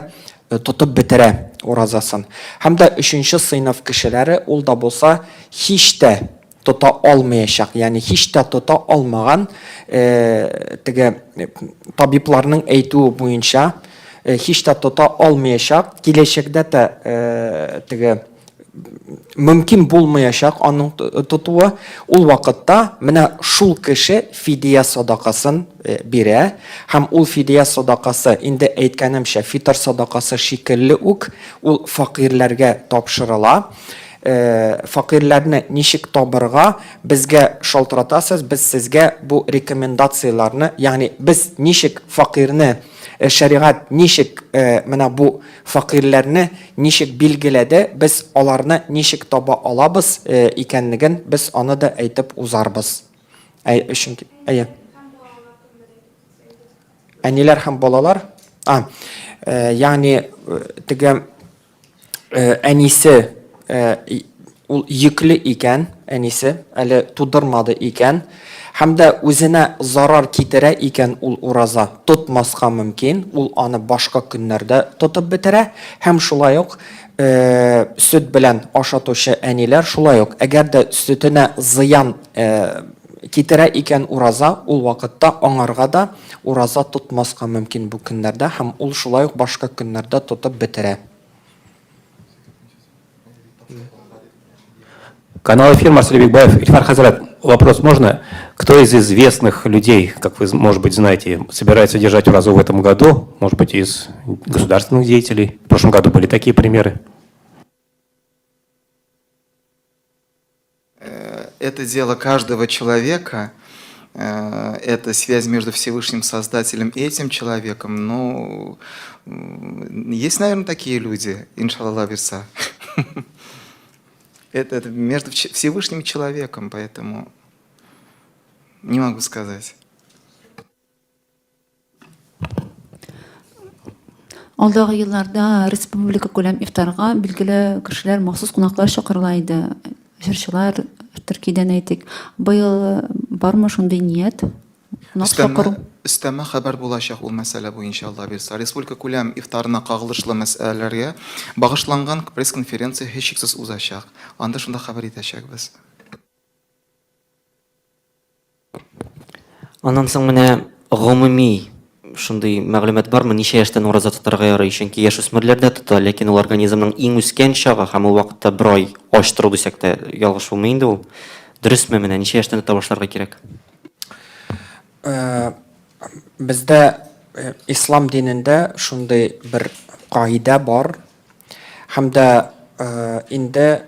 тотып бетерә уразасын. Һәм дә өченче сыйныф кешеләре, ул да булса һич тә тота алмаячак, ягъни һич тә тота алмаган, теге табибларның әйтүе буенча, һич тә тота алмаячак, киләчәктә дә теге мөмкин булмаячак аның тотуы, ул вакытта менә шул кеше фидия садакасын бирә, һәм ул фидия садакасы, инде әйткәнемчә, фитр садакасы шикелле үк, ул фәкыйрьләргә тапшырыла. Фәкыйрьләрне ничек табырга, безгә шалтыратасыз, без сезгә бу рекомендацияләрне, ягъни без ничек фәкыйрьне, шәригать ничек менә бу фәкыйрьләрне ничек билгеләде, без аларны ничек таба алабыз икәнлеген без аны да әйтеп узарбыз. Әй, чөнки, әйе. Әниләр һәм балалар, а, ягъни теге әнисе ул йөкле икән, әнисе әле тудырмады икән, һәм дә үзенә зарар китерә икән ул ураза тотмаска мөмкин, ул аны башка көннәрдә тотып бетерә, һәм шулай ук сөт белән ашатучы әниләр шулай ук, әгәр дә сөтенә зыян китерә икән ураза, ул вакытта аңарга да ураза тотмаска мөмкин бу көннәрдә һәм ул шулай ук башка көннәрдә тотып бетерә. Канал Эфир, Марсель Бикбаев. Ильфар Хазрат, вопрос можно? Кто из известных людей, как вы, может быть, знаете, собирается держать уразу в этом году? Может быть, из государственных деятелей? В прошлом году были такие примеры. Это дело каждого человека, это связь между Всевышним Создателем и этим человеком. Но есть, наверное, такие люди, иншаллах, верса. Это, это между Всевышним человеком, поэтому не могу сказать. Алдагы елларда республика күләм ифтарга билгеле кешеләр, махсус кунаклар чакырыла иде. Җырчылар, Төркиядән әйтик. Быел бармы шундый ният? Кунак чакыру. Өстәмә хәбәр булачак ул мәсьәлә буенча, Алла бирса. Республика күләм ифтарына кагылышлы мәсьәләләргә багышланган пресс-конференция һичшиксез узачак. Анда шунда хәбәр итәчәкбез. Аннан соң менә гомуми шундый мәгълүмат бармы, ничә яшьтән ураза тотарга ярый? Чөнки яшүсмерләр дә тота, ләкин ул организмның иң үскән чагы һәм ул вакытта бер ай ач тору дисәк тә ялгыш булмый инде ул. Дөресме менә, ничә яшьтән тота башларга кирәк? Э, бездә э, ислам динендә шундый бер кагыйдә бар. Һәм дә э, инде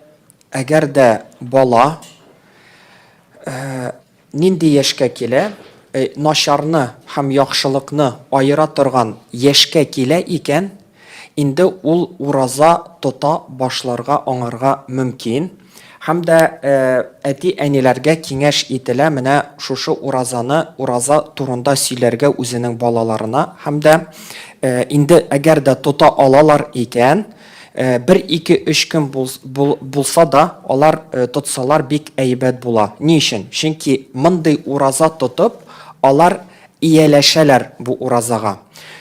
әгәр дә бала Нинди яшькә килә, начарны һәм яхшылыкны аера торган яшькә килә икән, инде ул ураза тота башларга аңарга мөмкин. Һәм дә әти-әниләргә киңәш ителә менә шушы уразаны, ураза турында сөйләргә үзенең балаларына һәм дә инде әгәр дә тота алалар икән, Бер, ике, өч көн булса да, алар тотсалар бик әйбәт була. Ни өчен? Чөнки мондый ураза тотып, алар ияләшәләр бу уразага.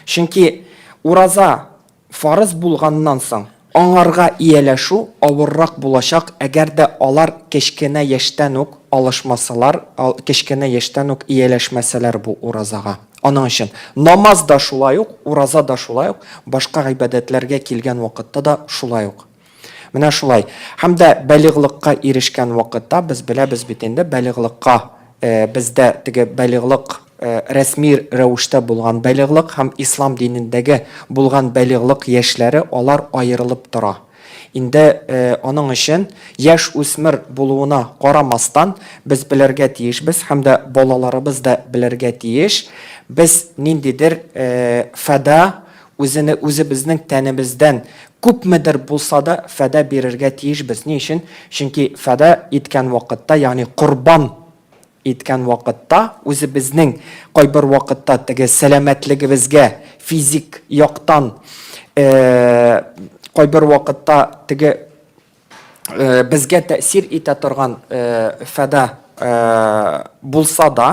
Чөнки ураза фарыз булганнан соң, аңарга ияләшү авыррак булачак, әгәр дә алар кечкенә яшьтән үк алышмасалар, кечкенә яшьтән үк ияләшмәсәләр бу уразага. Аның өчен намаз да шулай ук, ураза да шулай ук, башка гыйбадәтләргә килгән вакытта да шулай ук. Менә шулай. Һәм дә балигълыкка ирешкән вакытта, без беләбез бит инде, балигълыкка, бездә теге балигълык. рәсми рәвештә булган балигълык һәм ислам динендәге булган балигълык яшьләре алар аерылып тора. Инде аның өчен яшь үсмер булуына карамастан, без белергә тиешбез һәм дә балаларыбыз да белергә тиеш, без ниндидер фәда, үзене үзебезнең тәнебездән күпмедер булса да фәда бирергә тиешбез. Ни өчен? Чөнки фәда иткән вакытта, ягъни корбан иткән вакытта, үзебезнең кайбер вакытта теге сәламәтлегебезгә физик яктан кайбер вакытта теге безгә тәэсир итә торган фәда булса да,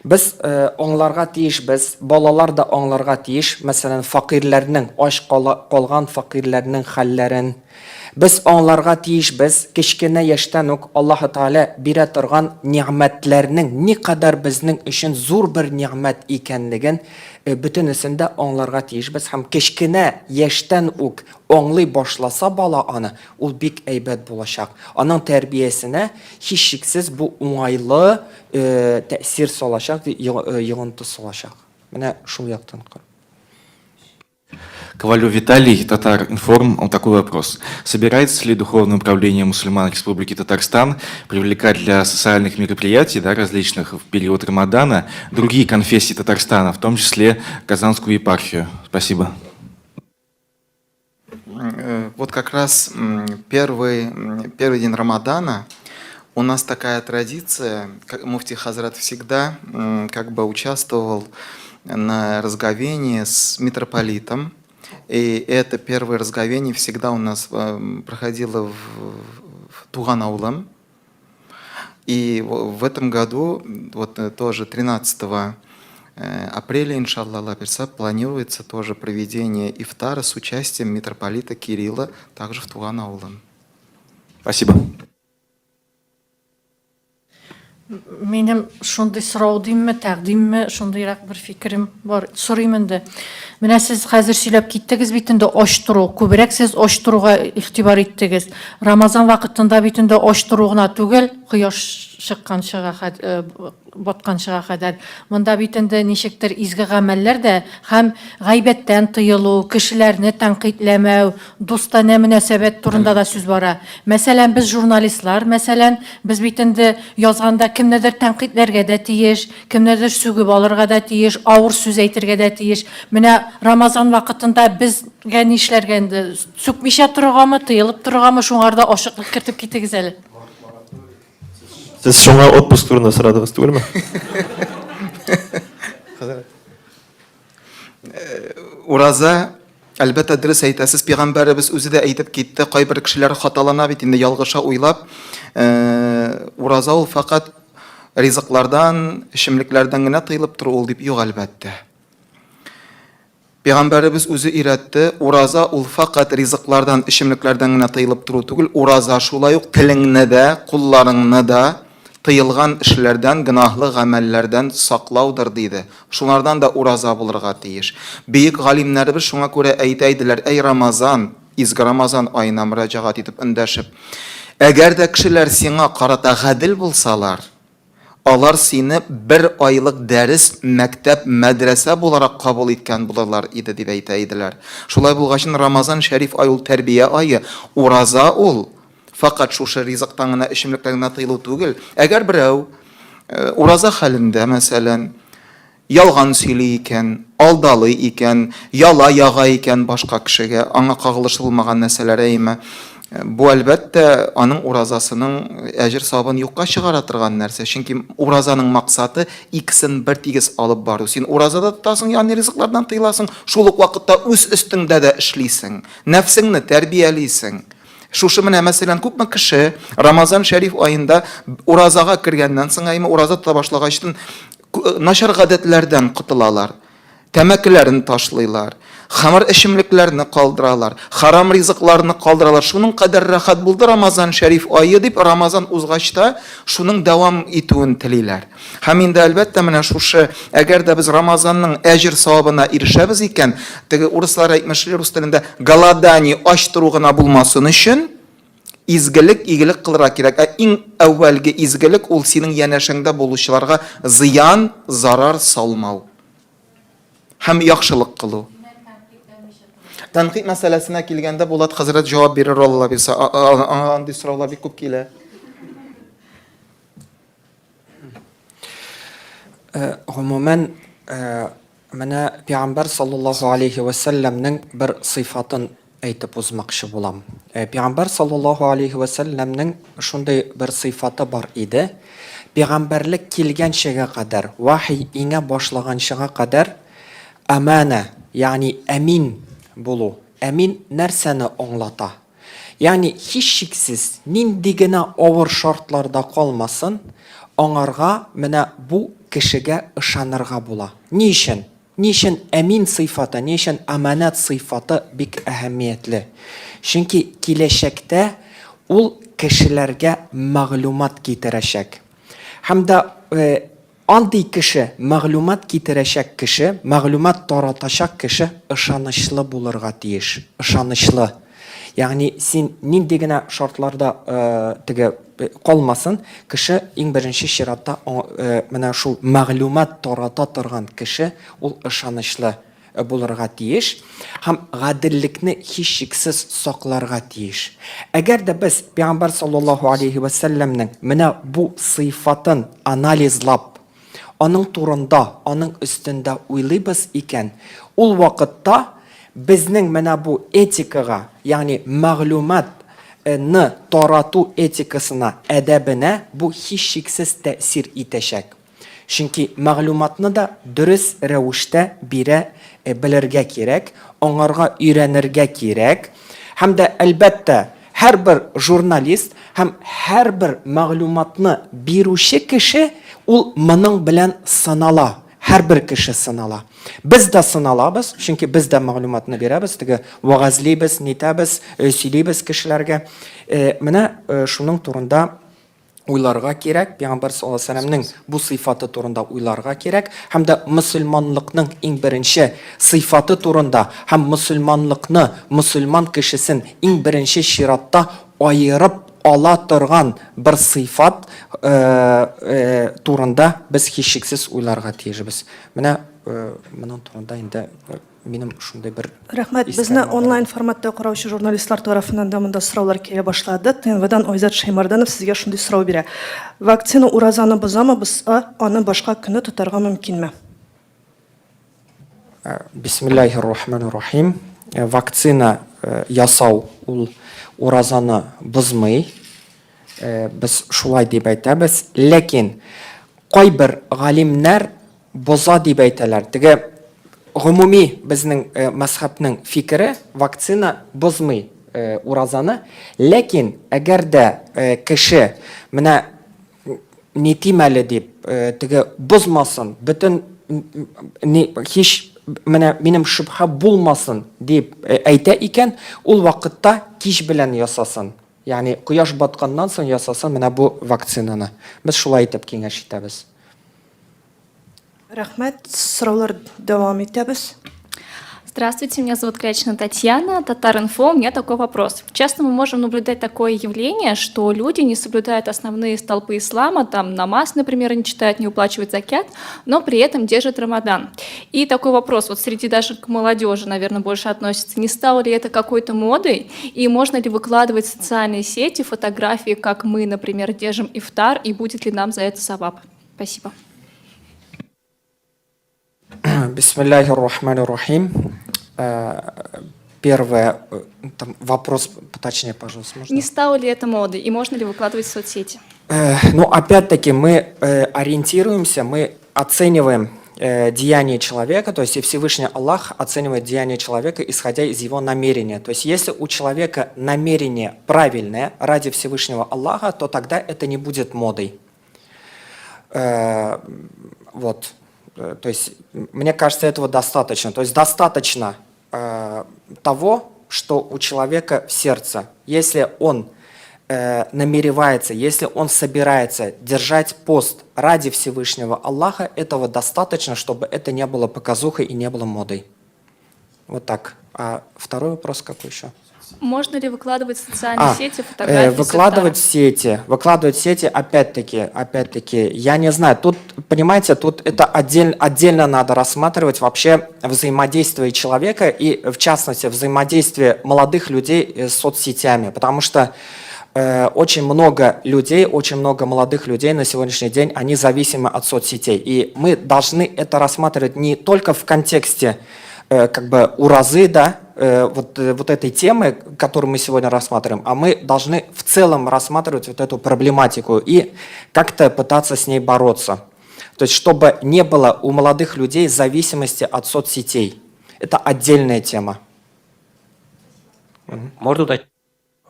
без аңларга тиешбез, балалар да аңларга тиеш, мәсәлән, фәкыйрьләрнең, ач калган фәкыйрьләрнең хәлләрен. Без аңларга тиешбез, кечкенә яшьтән үк Аллаһы Тәгалә бирә торган нигъмәтләрнең никадәр безнең өчен зур бер нигъмәт икәнлеген бөтенесен дә аңларга тиешбез һәм кечкенә яшьтән үк аңлый башласа бала аны, ул бик әйбәт булачак. Аның тәрбиясенә һичшиксез бу уңайлы тәэсир салачак, йогынты салачак. Менә шул яктан карап. Ковалев Виталий, Татар Информ, он такой вопрос. Собирается ли Духовное управление мусульман Республики Татарстан привлекать для социальных мероприятий, да, различных в период Рамадана другие конфессии Татарстана, в том числе Казанскую епархию? Спасибо. Вот как раз первый, первый день Рамадана у нас такая традиция, муфти Хазрат всегда как бы участвовал на разговении с митрополитом. И это первое разговение всегда у нас проходило в, в Туган авылым. И в этом году, вот тоже 13 апреля, иншалла, Алла планируется тоже проведение ифтара с участием митрополита Кирилла, также в Туган авылым. Спасибо. Минем шундый сорау димме, тәкъдимме, шундыйрак бер фикерем бар. Сорыйм инде. Менә сез хәзер сөйләп киттегез бит инде ач тору. Күбрәк сез ач торуга игътибар иттегез. Рамазан вакытында бит инде ач тору гына түгел, кояш чыкканчыга батканчыга кадәр. Монда бит инде ничектер изге гамәлләр дә һәм гайбәттән тыелу, кешеләрне тәнкыйтьләмәү, дустанә мөнәсәбәт турында да сүз бара. Мәсәлән, без журналистлар, мәсәлән, без бит инде язганда кемнедер тәнкыйтьләргә дә тиеш, кемнедер сүгеп алырга да тиеш, авыр сүз әйтергә дә тиеш. Менә Рамазан вакытында безгә нишләргә инде? Сүкмичә торыргамы, тыелып торыргамы? Шуңарда ачыклык кертеп китегез әле. Сез шуңа отпуск турында сорадыгыз түгелме? Ураза, әлбәттә, дөрес әйтәсез, пәйгамбәребез үзе дә әйтеп китте, кайбер кешеләр хаталана бит инде ялгыша уйлап. Ураза ул фәкать ризыклардан, эчемлекләрдән генә тыелып тору ул дип юк, әлбәттә. Пәйгамбәребез үзе өйрәтте, ураза ул фәкать ризыклардан, эчемлекләрдән генә тыелып тору түгел, ураза шулай ук телеңне дә, кулларыңны да тыелган эшләрдән, гөнаһлы гамәлләрдән саклаудыр, диде. Шуңардан да ураза булырга тиеш. Бөек галимнәребез шуңа күрә әйтә иделәр, әй Рамазан, изге Рамазан аена мөрәҗәгать итеп, эндәшеп, әгәр дә кешеләр сиңа карата гадел булсалар, Алар сине бер айлык дәрес, мәктәп, мәдрәсә буларак кабул иткән булырлар иде, дип әйтә иделәр. Шулай булгачын, Рамазан шәриф ае ул тәрбия ае, ураза ул фәкать шушы ризыктан гына, эчемлектән генә тыелу түгел. Әгәр берәү ураза хәлендә, мәсәлән, Ялган сөйли икән, алдалый икән, яла яга икән башка кешегә, аңа кагылышы булмаган нәрсәләр, әйеме? Бу, әлбәттә, аның уразасының әҗер-савабын юкка чыгара торган нәрсә. Чөнки уразаның максаты икесен бертигез алып бару. Син ураза да тотасың, ягъни ризыклардан тыеласың, шул ук вакытта үз өстеңдә дә эшлисең, нәфсеңне тәрбиялисең. Шушы менә, мәсәлән, күпме кеше Рамазан шәриф аенда уразага кергәннән соң, әйеме, ураза тота башлагачтын начар гадәтләрдән котылалар, тәмәкеләрен ташлыйлар, хәмер эчемлекләрне калдыралар, харам ризыкларны калдыралар. Шуның кадәр рәхәт булды Рамазан шәриф ае дип, Рамазан узгач та шуның дәвам итүен телиләр. Һәм инде әлбәттә менә шушы, әгәр дә без Рамазанның әҗер савабына ирешәбез икән, теге урыслар әйтмешли рус телендә голодание, ач тору гына булмасын өчен, Изгелек, игелек кылырга кирәк. Ә иң әүвәлге изгелек ул синең янәшәңдә булучыларга зыян, зарар салмау. Һәм яхшылык кылу. Тәнкыйть мәсьәләсенә килгәндә Булат хәзрәт җавап бирер Алла бирсә. Аңа андый сораулар бик күп килә. Э, гомумән, э, менә Пәйгамбәр саллаллаһу алейхи ва сәлләмнең бер сыйфатын әйтеп узмакчы булам. Э, Пәйгамбәр саллаллаһу алейхи ва сәлләмнең шундый бер сыйфаты бар иде. Пәйгамбәрлек килгәнчегә кадәр, вахи иңә башлаганчыга кадәр амана, ягъни әмин булу. Әмин нәрсәне аңлата? Ягъни, һичшиксез, нинди генә авыр шартларда калмасын, аңарга, менә бу кешегә ышанырга була. Ни өчен? Ни өчен әмин сыйфаты, ни өчен аманат сыйфаты бик әһәмиятле? Чөнки киләчәктә ул кешеләргә мәгълүмат китерәчәк. Һәм дә Андый кеше, мәгълүмат китерәчәк кеше, мәгълүмат таратачак кеше ышанычлы булырга тиеш. Ышанычлы. Ягъни син нинди генә шартларда теге калмасын, кеше иң беренче чиратта менә шул мәгълүмат тарата торган кеше ул ышанычлы булырга тиеш һәм гаделлекне һичшиксез сакларга тиеш. Әгәр дә без Пәйгамбәр саллаллаһу алейһи вә сәлләмнең менә бу сыйфатын анализлап, аның турында, аның өстендә уйлыйбыз икән, ул вакытта безнең менә бу этикага, ягъни мәгълүмат ны тарату этикасына, әдәбенә бу һичшиксез тәэсир итәчәк. Чөнки мәгълүматны да дөрес рәвештә бирә белергә кирәк, аңарга өйрәнергә кирәк. Һәм дә, әлбәттә, һәрбер журналист һәм һәрбер мәгълүматны бирүче кеше ул моның белән сынала. Һәрбер кеше сынала. Без дә сыналабыз, чөнки без дә мәгълүматны бирәбез, теге вәгазьлибез, нитәбез, сөйлибез кешеләргә. Менә шуның турында уйларга кирәк, Пәйгамбәр саллаллаһу алейһи вәсәлләмнең бу сыйфаты турында уйларга кирәк һәм дә мөселманлыкның иң беренче сыйфаты турында һәм мөселманлыкны, мөселман кешесен иң беренче чиратта аерып ала торган бер сыйфат турында без һичшиксез уйларга тиешбез. Менә моның турында инде Минем шундый бер Рәхмәт. Безне онлайн форматта караучы журналистлар тарафыннан да монда сораулар килә башлады. ТНВдан Айзат Шәймарданов сезгә шундый сорау бирә. Вакцина уразаны бозамы, бозса, аны башка көнне тотарга мөмкинме? Бисмиллахир рахманир рахим. Вакцина ясау ул уразаны бозмый. Без шулай дип әйтәбез. Ләкин кайбер галимнәр боза дип әйтәләр. Теге гомуми безнең мәзхәбнең фикере, вакцина бозмый уразаны. Ләкин әгәр дә кеше менә нитим әле дип, теге бозмасын, бөтен ни һич менә минем шөбһә булмасын дип әйтә икән, ул вакытта кич белән ясасын. Ягъни кояш батканнан соң ясасын менә бу вакцинаны. Без шулай итеп киңәш итәбез. Рәхмәт, сораулар дәвам итәбез. Здравствуйте, меня зовут Крячина Татьяна, Татар-Инфо. У меня такой вопрос. Часто мы можем наблюдать такое явление, что люди не соблюдают основные столпы ислама, там намаз, например, не читают, не уплачивают закят, но при этом держат Рамадан. И такой вопрос, вот среди даже к молодежи, наверное, больше относится, не стало ли это какой-то модой, и можно ли выкладывать в социальные сети фотографии, как мы, например, держим ифтар, и будет ли нам за это саваб? Спасибо. Бисмиллахир рахманир рахим. Первое, там вопрос поточнее, пожалуйста, можно? Не стало ли это модой и можно ли выкладывать в соцсети? Ну, опять-таки, мы ориентируемся, мы оцениваем деяние человека, то есть и Всевышний Аллах оценивает деяние человека, исходя из его намерения. То есть если у человека намерение правильное ради Всевышнего Аллаха, то тогда это не будет модой. Вот. То есть, мне кажется, этого достаточно. То есть достаточно того, что у человека в сердце. Если он намеревается, если он собирается держать пост ради Всевышнего Аллаха, этого достаточно, чтобы это не было показухой и не было модой. Вот так. А второй вопрос какой еще? Можно ли выкладывать в социальные А, сети фотографии с выкладывать ифтара? в сети, выкладывать в сети, опять-таки, я не знаю, тут, понимаете, тут это отдельно надо рассматривать вообще взаимодействие человека и, в частности, взаимодействие молодых людей с соцсетями, потому что очень много людей, очень много молодых людей на сегодняшний день, они зависимы от соцсетей, и мы должны это рассматривать не только в контексте уразы, да, вот этой темы, которую мы сегодня рассматриваем, а мы должны в целом рассматривать вот эту проблематику и как-то пытаться с ней бороться. То есть, чтобы не было у молодых людей зависимости от соцсетей. Это отдельная тема. Можно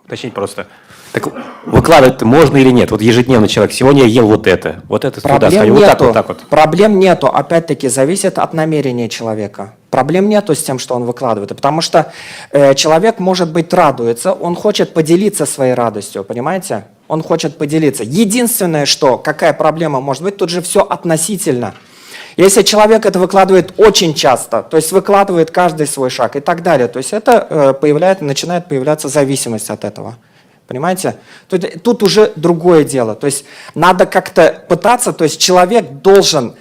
уточнить просто? Так выкладывать-то можно или нет? Вот ежедневно человек, сегодня я ел вот это, вот это сюда Проблем сходил, вот так, нету. вот так вот. Проблем нету, опять-таки, зависит от намерения человека. Проблем нету с тем, что он выкладывает, потому что человек, может быть, радуется, он хочет поделиться своей радостью, понимаете? Он хочет поделиться. Единственное, что, какая проблема может быть, тут же все относительно. Если человек это выкладывает очень часто, то есть выкладывает каждый свой шаг и так далее, то есть это начинает появляться зависимость от этого. Понимаете? Тут уже другое дело. То есть надо как-то пытаться, то есть человек должен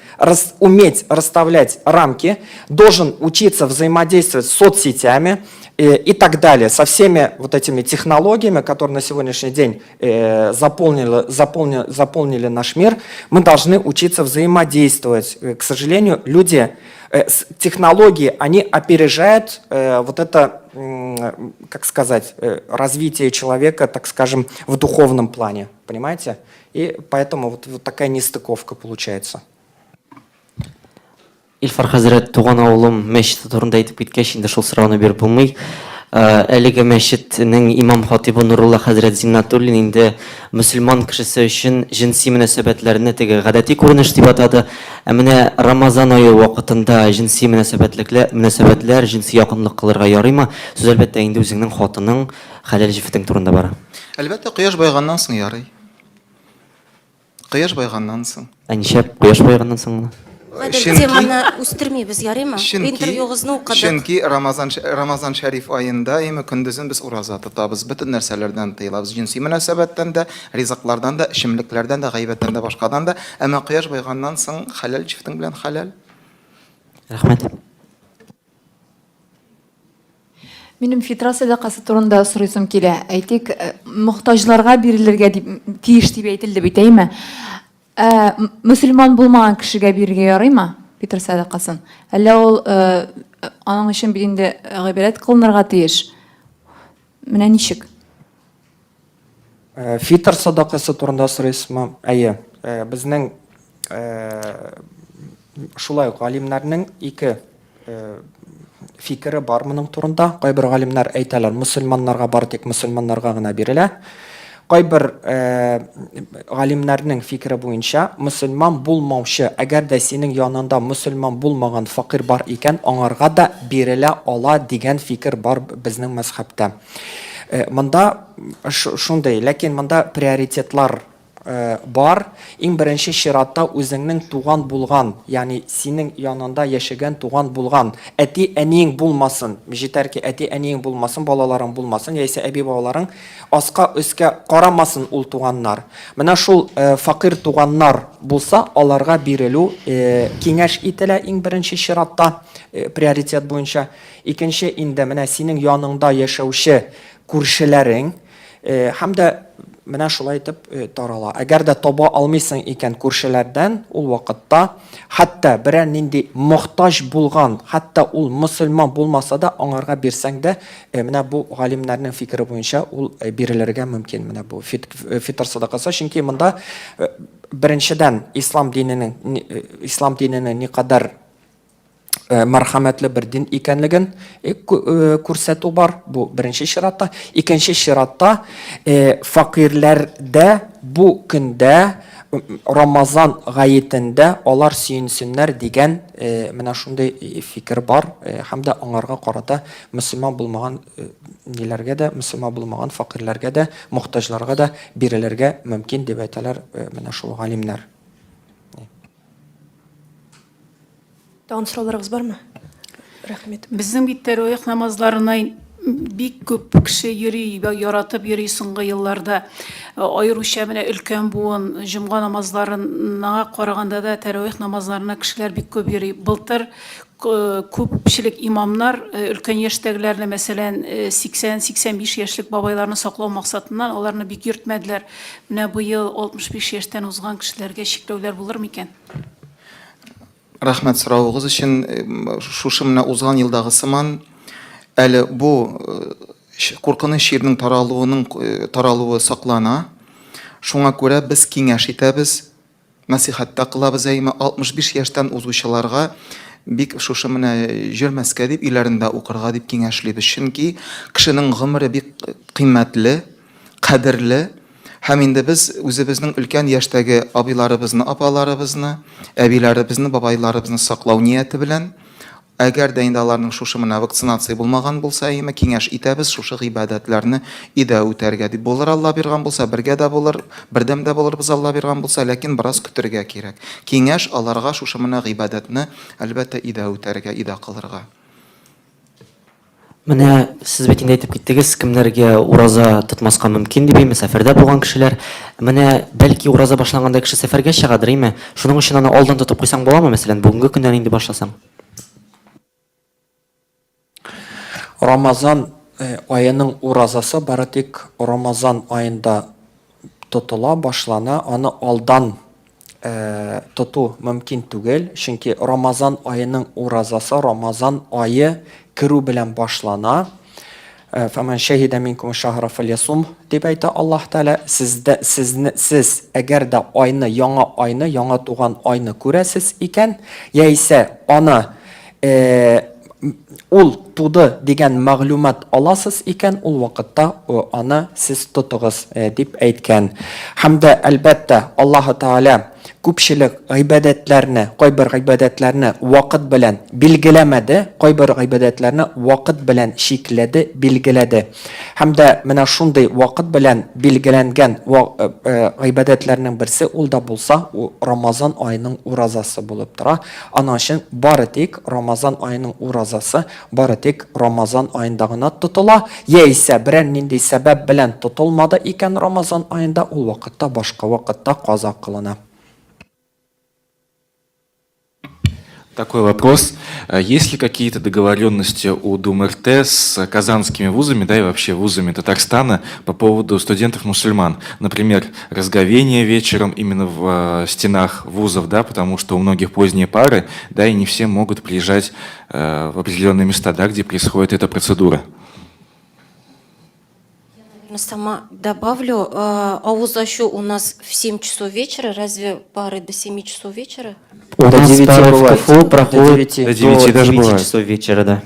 уметь расставлять рамки, должен учиться взаимодействовать с соцсетями и так далее, со всеми вот этими технологиями, которые на сегодняшний день заполнили наш мир, мы должны учиться взаимодействовать. К сожалению, технологии, они опережают вот это, как сказать, развитие человека, так скажем, в духовном плане, понимаете? И поэтому вот такая нестыковка получается. Илфар хәзрәт, туган авылым мәчете турында әйтеп киткәч, инде шул сорауны биреп булмый. Әлеге мәчетнең имам хатибы Нурулла хәзрәт Зиннатуллин инде мөселман кешесе өчен җенси мөнәсәбәтләрне теге гадәти күренеш дип атады. Ә менә Рамазан ае вакытында җенси мөнәсәбәтләр, җенси якынлык кылырга ярыймы? Сүз әлбәттә инде үзеңнең хатының, хәләл җефетең турында бара. Әлбәттә, кояш байганнан соң ярый. Кояш байганнан соң. Ә нишләп кояш байганнан соң гына? Гадел, теманы үстермибез, ярыймы? Интервьюгызны укыдык. Чөнки Рамазан шәриф аенда, әйме, көндезен без ураза тотабыз, бөтен нәрсәләрдән тыелабыз, җенси мөнәсәбәттән дә, ризыклардан да, эчемлекләрдән дә, гайбәттән дә, башкадан да. Әмма кояш байганнан соң хәләл җефетең белән хәләл. Рәхмәт. Минем фитра сәдакасы турында сорыйсым килә. Әйтик, мохтаҗларга бирелергә дип, тиеш дип әйтелде бит, әйме? Мөселман булмаган кешегә бирергә ярыймы фитр сәдакасын? Әллә ул аның өчен бит инде гыйбадәт кылынырга тиеш? Менә ничек? Фитр сәдакасы турында сорыйсызмы? Әйе. Безнең шулай ук галимнәрнең ике фикере бар моның турында. Кайбер галимнәр әйтәләр, мөселманнарга бары тик мөселманнарга гына бирелә. Кайбер галимнәрнең фикере буенча, мөселман булмаучы, әгәр дә синең янында мөселман булмаган факир бар икән, аңарга да бирелә ала дигән фикер бар безнең мәзхәбтә. Монда шундый, ләкин монда приоритетлар бар. Иң беренче чиратта үзеңнең туган булган, ягъни синең янында яшәгән туган булган, әти-әниең булмасын, җитәр ки әти-әниең булмасын, балаларың булмасын, яисә әби-бабаларың аска өскә карамасын ул туганнар. Менә шул факир туганнар булса, аларга бирелү киңәш ителә иң беренче чиратта приоритет буенча. Икенче инде менә синең яныңда яшәүче күршеләрең һәм дә менә шулай итеп тарала. Әгәр дә таба алмыйсың икән күршеләрдән, ул вакытта хәтта берәр нинди мохтаҗ булган, хәтта ул мөселман булмаса да, аңарга бирсәң дә, менә бу галимнәрнең фикере буенча ул бирелергә мөмкин. Менә бу фитр садакасы, чөнки монда беренчедән ислам диненең никадәр мәрхәмәтле бер дин икәнлеген күрсәтү бар, бу беренче чиратта. Икенче чиратта факирләрдә бу көндә Рамазан гаетендә алар сөенсеннәр дигән менә шундый фикер бар, һәм дә аңарга карата мөселман булмаган ниләргә дә, мөселман булмаган факирләргә дә, мохтаҗларга да бирелергә мөмкин дип әйтәләр менә шул галимнәр. Тагын сорауларыгыз бармы? Рәхмәт. Безнең бит тәравих намазларына бик күп кеше йөри, яратып йөри соңгы елларда. Аеруча менә өлкән буын җомга намазларына караганда да тәравих намазларына кешеләр бик күп йөри. Былтыр күпчелек имамнар өлкән яшьтәгеләрне, мәсәлән, 80-85 яшьлек бабайларны саклау максатыннан аларны бик йөртмәделәр. Менә быел 65 яшьтән узган кешеләргә чикләүләр булыр микән? Рәхмәт соравыгыз өчен. Шушы менә узган елдагы сыман, әле бу куркыныч чирнең таралуының таралуы саклана. Шуңа күрә без киңәш итәбез, нәсыйхәт тә кылабыз, әйме, 65 яшьтән узучыларга бик шушы менә җөрмәскә дип, өйләрендә укырга дип киңәшлибез. Чөнки кешенең гомере бик кыйммәтле, кадерле. Һәм инде без үзебезнең өлкән яшьтәге абыйларыбызны, апаларыбызны, әбиләребезне, бабайларыбызны саклау нияте белән, әгәр дә инде аларның шушы менә вакцинация булмаган булса, әйеме, киңәш итәбез шушы гыйбадәтләрне өйдә үтәргә дип. Булыр Алла биргән булса, бергә дә булыр, бердәм дә булырбыз Алла биргән булса, ләкин бераз көтергә кирәк. Киңәш аларга шушы менә гыйбадәтне, әлбәттә, өйдә үтәргә, өйдә кылырга. Менә сез бит инде әйтеп киттегез, кемнәргә ураза тотмаска мөмкин дип, әйме, сәфәрдә булган кешеләр. Менә бәлки ураза башланганда кеше сәфәргә чыгадыр, әйме? Шуның өчен аны алдан тотып куйсаң буламы, мәсәлән, бүгенге көннән инде башласаң? Рамазан э, аеның уразасы бары тик Рамазан аенда тотыла, башлана, аны алдан тоту мөмкин түгел, чөнки Рамазан аеның уразасы Рамазан ае керү белән башлана. Фәмән шәһидә минкум шаһра фәльясум дип әйтә Аллаһ Тәгалә, сездә сезне сез әгәр дә айны, яңа айны, яңа туган айны күрәсез икән, яисә аны Ул туды дигән мәгълүмат аласыз икән, ул вакытта аны сез тотыгыз, дип әйткән. Һәм дә, әлбәттә, Аллаһы Тәгалә күпчелек гыйбадәтләрне, кайбер гыйбадәтләрне вакыт белән билгеләмәде, кайбер гыйбадәтләрне вакыт белән чикләде, билгеләде. Һәм дә менә шундый вакыт белән билгеләнгән гыйбадәтләрнең берсе ул да булса, Рамазан аеның уразасы булып тора. Аның өчен бары тик Рамазан аеның уразасы бары тик Рамазан аенда гына тотыла, яисә берәр нинди сәбәп белән тотылмады икән Рамазан аенда, ул вакытта башка вакытта каза кылына. Такой вопрос. Есть ли какие-то договоренности у ДУМРТ с казанскими вузами, да и вообще вузами Татарстана по поводу студентов-мусульман? Например, разговение вечером именно в стенах вузов, да, потому что у многих поздние пары, да, и не все могут приезжать в определенные места, да, где происходит эта процедура. Я, наверное, сама добавлю. Авыз ачу у нас в 7 часов вечера. Разве пары до 7 часов вечера? У До нас 9 пары в бывает. КФУ До проходят 9. До 9 до даже 9 бывает. часов вечера, да.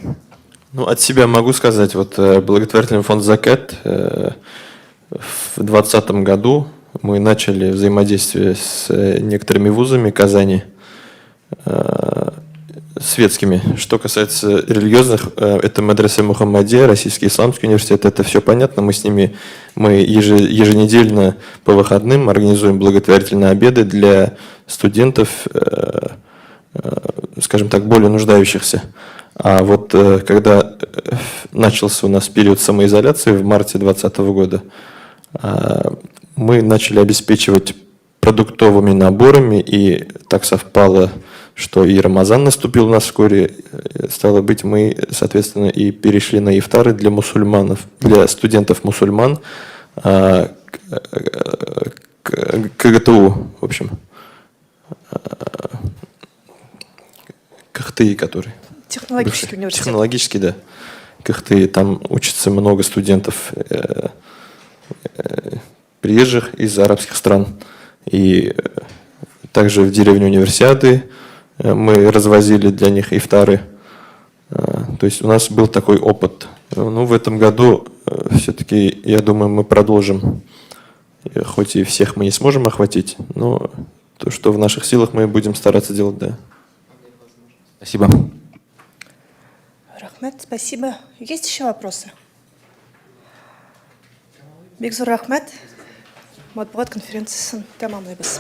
Ну, от себя могу сказать, вот благотворительный фонд «Закат» в 2020 году мы начали взаимодействие с некоторыми вузами Казани, светскими. Что касается религиозных, это медресе Мухаммадия, Российский исламский университет, это все понятно. Мы с ними, мы еженедельно по выходным организуем благотворительные обеды для студентов, скажем так, более нуждающихся. А вот когда начался у нас период самоизоляции в марте 2020 года, мы начали обеспечивать продуктовыми наборами, и так совпало, что и Рамазан наступил у нас вскоре, стало быть, мы, соответственно, и перешли на ифтары для мусульманов, для студентов-мусульман, КГТУ, в общем, КХТИ, который. Технологический Бывший. университет. Технологический, да. КХТИ, там учатся много студентов приезжих из арабских стран. И также в деревню Универсиады мы развозили для них ифтары. То есть у нас был такой опыт. Ну, в этом году все-таки, я думаю, мы продолжим. Хоть и всех мы не сможем охватить, но то, что в наших силах, мы будем стараться делать, да. Спасибо. Рәхмәт, спасибо. Есть еще вопросы? Бик зур рәхмәт. Матбугат конференциясен тәмамлыйбыз.